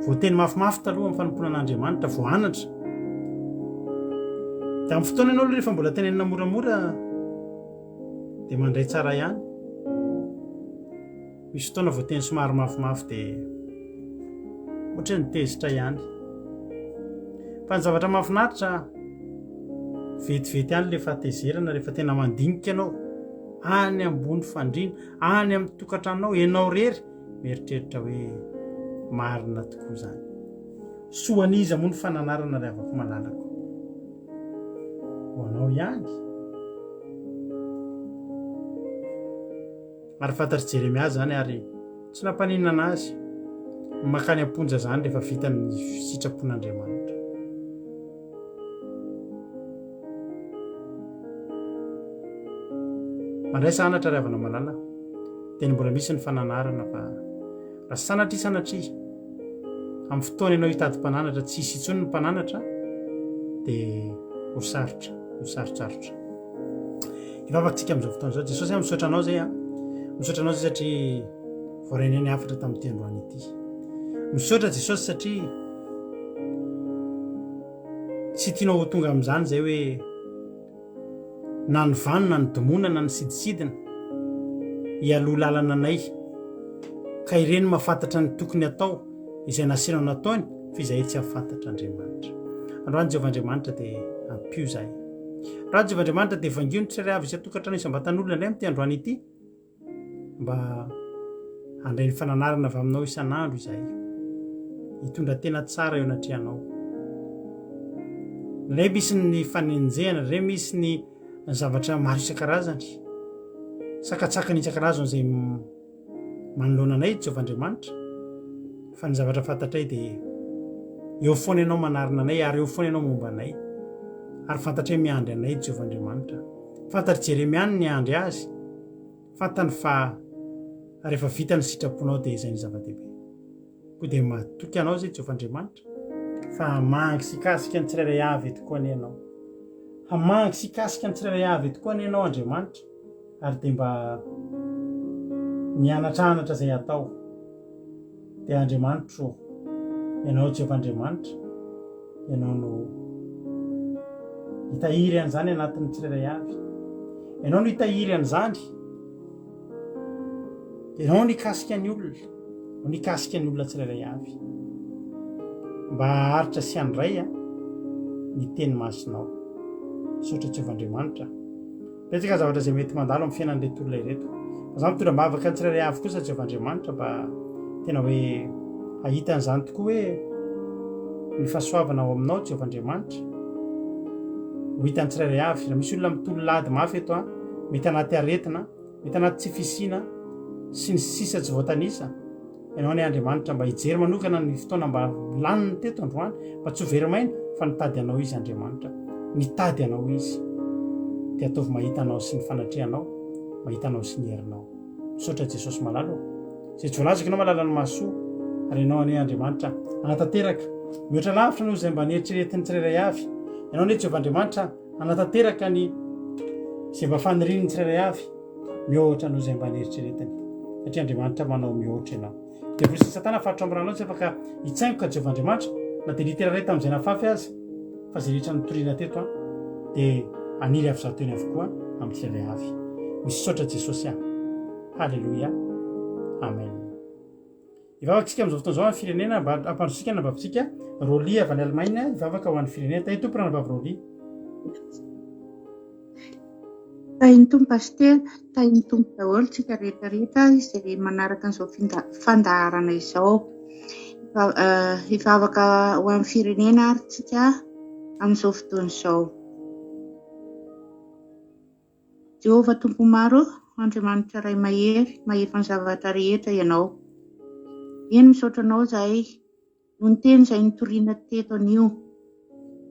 voateny mafimafy taloha amin'ny fanompoana an'Andriamanitra, voanatra. Dia amin'ny fotoana ianao aloha rehefa mbola tenenina moramora dia mandray tsara ihany. Misy fotoana voateny somary mafimafy dia ohatra ny tezitra ihany. Fa ny zavatra mahafinaritra vetivety ihany ilay fahatezerana rehefa tena mandinika ianao any ambony fandriana, any amin'ny tokantranonao, ianao irery mieritreritra hoe marina tokoa izany. Soa an'iza moa ny fananarana ry havako malalako? Ho anao ihany. Ary fantatr'i Jeremia izany ary tsy nampaninona azy ny mankany am-ponja izany rehefa vita ny sitrapon'Andriamanitra. Mandraisa anatra ry havana malala, dia ny mbola misy ny fananarana fa raha sanatria sanatria amin'ny fotoana ianao hitady mpananatra tsy hisy intsony ny mpananatra dia ho sarotra, ho sarotsarotra. Hivavaka tsika amin'izao fotoana izao. Jesosy a, misaotra anao zay a. Misaotra anao zay satria voarainay ny hafatra tamin'ity androany ity. Misaotra Jesosy satria tsy tianao ho tonga amin'izany zay hoe na ny vano na ny domona na ny sidisidina hialoha lalana anay ka ireny mahafantatra ny tokony atao izay nasainao nataony fa izahay tsy hahafantatra Andriamanitra. Androany Jehovah Andriamanitra dia ampio izahay. Androany Jehovah Andriamanitra dia vangio ny tsirairay avy isan-tokantrano isam-batan'olona indray amin'ity androany ity mba handray ny fananarana avy aminao isan'andro izahay. Hitondra tena tsara eo anatrehanao. Indray misy ny fanenjehana, indray misy ny zavatra maro isan-karazany. Sakatsakany isan-karazany izay manoloana anay Jehovah Andriamanitra, fa ny zavatra fantatray dia eo foana ianao manarina anay ary eo foana ianao momba anay. Ary fantatray miandry anay Jehovah Andriamanitra. Fantatr'i Jeremia ny niandry azy. Fantany fa rehefa vita ny sitraponao dia izay ny zava-dehibe. Koa dia matoky anao izay Jehovah Andriamanitra fa hamangy sy hikasika ny tsirairay avy eto koa anie ianao. Hamangy sy hikasika ny tsirairay avy eto koa anie ianao Andriamanitra ary dia mba nianatranatra izay atao. Dia Andriamanitro ô, ianao Jehovah Andriamanitra, ianao no hitahiry an'izany anatin'ny tsirairay avy. Ianao no hitahiry an'izany. Ianao no hikasika ny olona, no hikasika ny olona tsirairay avy. Mba haharitra sy handray ny teny masinao. Misaotra Jehovah Andriamanitra. Betsaka ny zavatra izay mety mandalo amin'ny fiainan'ireto olona ireto. Fa za mitondra am-bavaka ny tsirairay avy kosa Jehovah Andriamanitra mba tena hoe hahita an'izany tokoa hoe ny fahasoavana ao aminao Jehovah Andriamanitra. Ho hitan'ny tsirairay avy. Raha misy olona mitolona ady mafy eto an, mety anaty aretina, mety anaty tsy fisiana sy ny sisa tsy voatanisa, Ianao anie Andriamanitra mba hijery manokana ny fotoana mba laniny teto androany mba tsy ho very maina fa nitady anao izy Andriamanitra nitady anao izy dia ataovy mahita anao sy ny fanatrehanao mahita anao sy ny herinao misaotra Jesosy malala ô izay tsy voalazako ianao malala ny mahasoa ary ianao anie Andriamanitra hanatanteraka mihoatra lavitra noho izay mba neritreretin'ny tsirairay avy ianao anie Jehovah Andriamanitra hanatanteraka ny izay mba fanirian'ny tsirairay avy mihoatra noho izay mba neritreretiny, satria Andriamanitra manao mihoatra ianao. Devoly sy Satana faritra amin'ny ranao tsy afaka hitsaingoka Jehovah Andriamanitra, na dia litera iray tamin'izay nafafy aza, fa izay rehetra notorina teto an, dia haniry avy zato teny avokoa amin'ny tsirairay avy. Misaotra Jesosy an. Haleloia. Amen. Hivavaka isika amin'izao fotoana izao amin'ny firenena mba hampandrosotsika ny anabavintsika Rolly avy any Allemagne hivavaka ho an'ny firenena. Tahin'ny Tompo ranabavy Rolly. Tahin'ny Tompo Pasitera, tahin'ny Tompo daholo tsika rehetra rehetra izay manaraka an'izao fandaharana izao. Hivavaka ho an'ny firenena ary tsika. amin'izao fotoana izao. Jehovah Tompo maro, Andriamanitra Ray mahery, mahefa ny zavatra rehetra Ianao. Eny, misaotra Anao izahay noho ny teny izay nitoriana teto anio.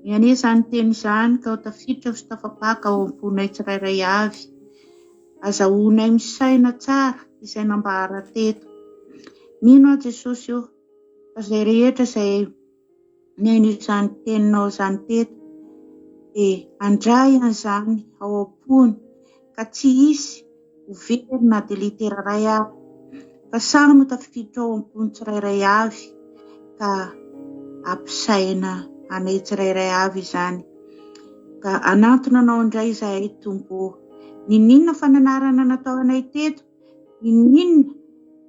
Miania izany teny izany ka ho tafiditra sy tafapaka ao am-ponay tsirairay avy. Azahoanay misaina tsara izay nambara teto. Mino aho Jesosy ô, fa izay rehetra izay nihaino izany teninao izany teto dia handray an'izany ao am-pony ka tsy hisy ho very na dia litera iray ary fa samy ho tafiditra ao am-pony tsirairay avy ka ampisaina anay tsirairay avy izany ka hanantona anao indray izahay Tompo ô. Ninoninona fananarana natao anay teto, ninoninona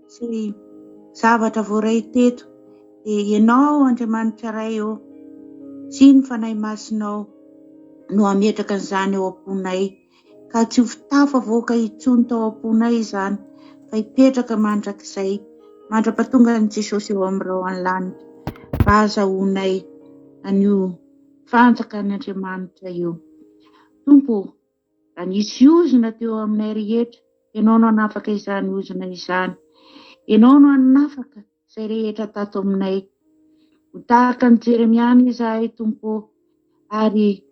izay zavatra voaray teto dia Ianao Andriamanitra Ray ô sy ny Fanahy Masinao no hametraka an'izany ao am-ponay ka tsy ho tafavoaka intsony tao am-ponay izany fa hipetraka mandrakizay mandra-pahatongan'i Jesosy eo amin'ny rahon'ny lanitra mba hahazahoanay an'io fanjakan'Andriamanitra io. Tompo ô, raha nisy ozona teo aminay rehetra, Ianao no hanafaka izany ozona izany. Ianao no hanafaka izay rehetra tato aminay. Ho tahaka an'i Jeremia anie izahay, Tompo ô, ary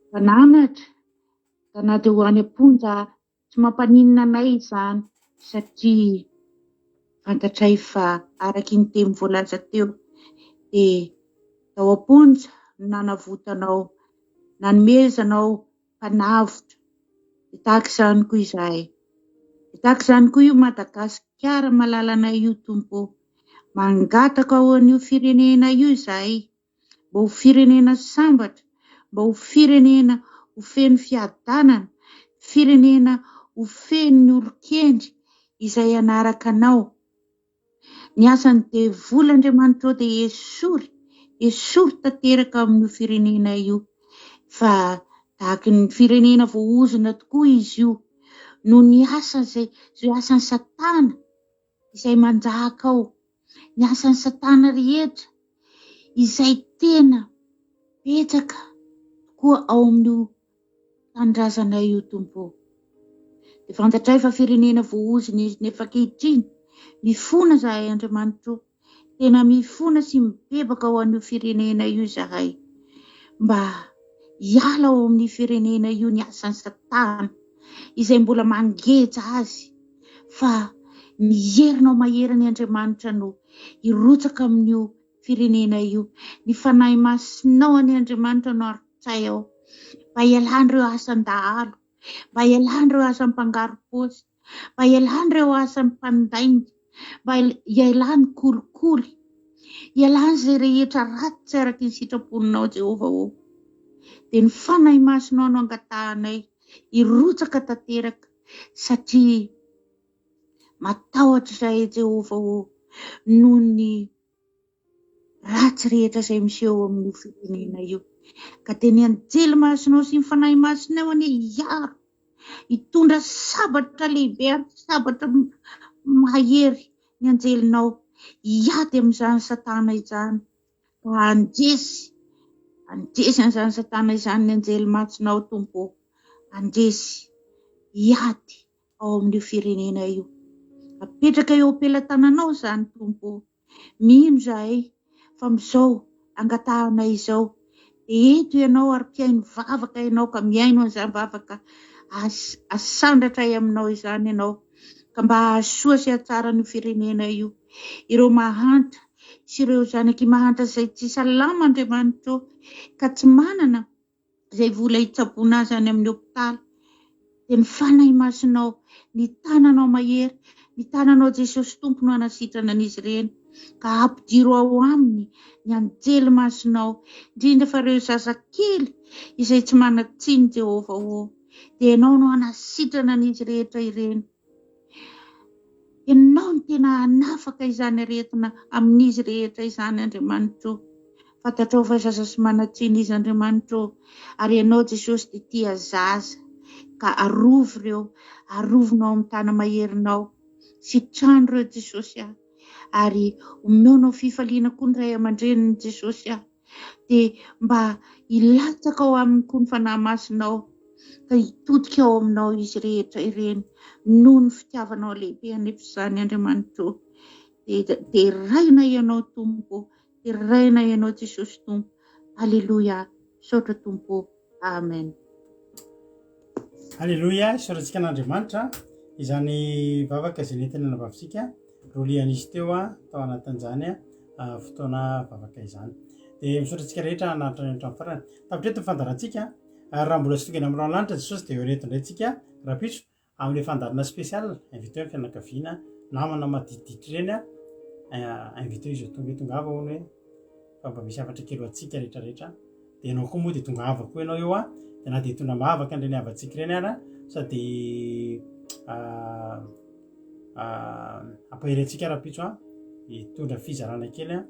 mpananatra, ka na dia ho any am-ponja ara, tsy mampaninona anay izany, satria fantatray fa araka iny teny voalaza teo, dia tao am-ponja no nanavotanao, nanomezanao mpanavotra. Dia tahaka izany koa izahay. Dia tahaka izany koa io Madagasikara malalanay io, Tompo ô. Mangataka ho an'io firenena io izahay, mba ho firenena sambatra, mba ho firenena ho feno fiadanana, firenena ho feno ny olon-kendry izay hanaraka anao. Ny asan'ny devoly Andriamanitra ô dia esory, esory tanteraka amin'io firenena io fa tahaky ny firenena voaozona tokoa izy io noho ny asa izay, izay asan'i satana izay manjaka ao, ny asan'i satana rehetra izay tena betsaka tokoa ao amin'io tanindrazanay io Tompo ô. Dia fantatray fa firenena voaozona izy nefa ankehitriny mifona izahay Andriamanitra ô, tena mifona sy mibebaka ho an'io firenena io izahay mba hiala ao amin'ny firenena io ny asan'i satana izay mbola mangeja azy fa ny herinao mahery ny Andriamanitra no hirotsaka amin'io firenena io. Ny Fanahy Masinao anie Andriamanitra no arotsay ao mba hialan'ireo asan-dahalo, mba hialan'ireo asan'ny mpangarom-paosy, mba hialan'ireo asan'ny mpandainga, mba hialan'ny kolikoly, hialan'izay rehetra ratsy tsy araka ny sitraponao Jehovah ô. Dia ny Fanahy Masinao no angatahanay hirotsaka tanteraka satria matahotra izahay Jehovah ô noho ny ratsy rehetra izay miseho amin'io firenena io. Ka dia ny anjely masinao sy ny fanahy masinao anie hiaro, hitondra sabatra lehibe ary sabatra mahery ny anjelinao hiady amin'izany satana izany. Ka handresy, handresy an'izany satana izany ny anjely masinao Tompo ô. Handresy, hiady ao amin'io firenena io. Apetraka eo am-pelatananao izany Tompo ô. Mino izahay fa amin'izao angatahanay izao dia eto Ianao ary mpihaino vavaka Ianao ka mihaino an'izany vavaka asandratray aminao izany Ianao ka mba hahasoa sy hahatsara an'io firenena io. Ireo mahantra sy ireo zanak'i mahantra izay tsy salama Andriamanitra ô ka tsy manana izay vola hitsaboana azy any amin'ny hopitaly dia ny Fanahy Masinao, ny tananao mahery, ny tananao Jesosy Tompo no hanasitrana an'izy ireny ka ampidiro ao aminy ny anjely masinao, indrindra fa ireo zazakely izay tsy manan-tsiny Jehovah ô, dia Ianao no hanasitrana an'izy rehetra ireny. Ianao no tena hanafaka izany aretina amin'izy rehetra izany, Andriamanitra ô. Fantatrao fa zaza sy manan-tsiny izy, Andriamanitra ô, ary Ianao, Jesosy, dia tia zaza, ka arovy ireo, arovinao amin'ny tana-maherinao. Sitrano ireo, Jesosy ah, ary omeonao fifaliana koa ny ray aman-dreniny, Jesosy ah. Dia mba hilatsaka ao aminy koa ny Fanahy Masinao ka hitodika ao aminao izy rehetra ireny noho ny fitiavanao lehibe anefa izany Andriamanitra ô. Dia deraina Ianao Tompo ô, deraina Ianao Jesosy Tompo. Aleloia, misaotra Tompo ô. Amen. Aleloia, isaorantsika an'Andriamanitra izany vavaka izay nentiny nanabavintsika roa nisy teo tao anatin'izany fotoana vavaka izany. Dia misaotra antsika rehetra hanaritra ny hatramin'ny farany. Tapitra eto ny fandaharantsika ary raha mbola tsy tonga eny amin'ny lanitra Jesosy dia eo eto indray tsika rahampitso Amin'ilay fandaharana spécial, inviteo ny fianakaviana, namana maditiditra ireny a, inviteo izy ho tonga hoe tongava hono hoe fa mba misy hafatra kely ho antsika rehetra rehetra. Dia ianao koa moa dia tongava koa ianao eo a, dia na dia hitondra am-bavaka an'ireny havantsika ireny ara, sady ampahery antsika rahampitso a, hitondra fizarana kely a,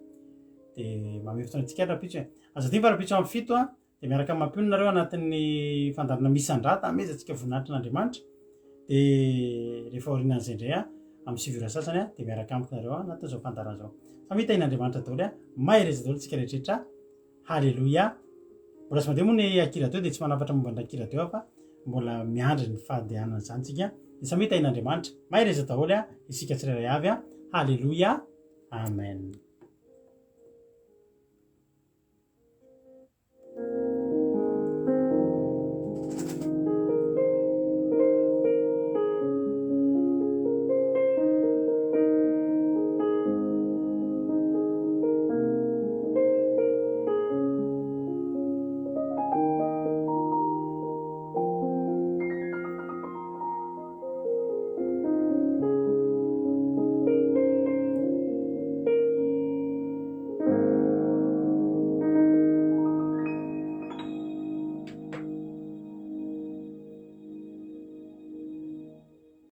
dia mamehy fotoana antsika rahampitso e. Aza adino fa rahampitso amin'ny fito a, Dia miaraka mampionona nareo anatin'ny fandaharana Misandrata hamezantsika voninahitr' Andriamanitra. Dia rehefa aorianan'izay indray a, amin'ny 9 ora sasany a, dia miaraka amiko nareo anatin'izao fandaharana izao. Samia tahin'Andriamanitra daholo a, mahereza daholo tsika rehetrarehetra. Haleloia. Mbola tsy mandeha moa ny Akira Deo dia tsy manafatra momba ny Akira Deo aho fa mbola miandry ny fandehanan'izany tsika. Dia samia tahin'Andriamanitra. Mahereza daholo a, isika tsirairay avy a. Haleloia. Amen.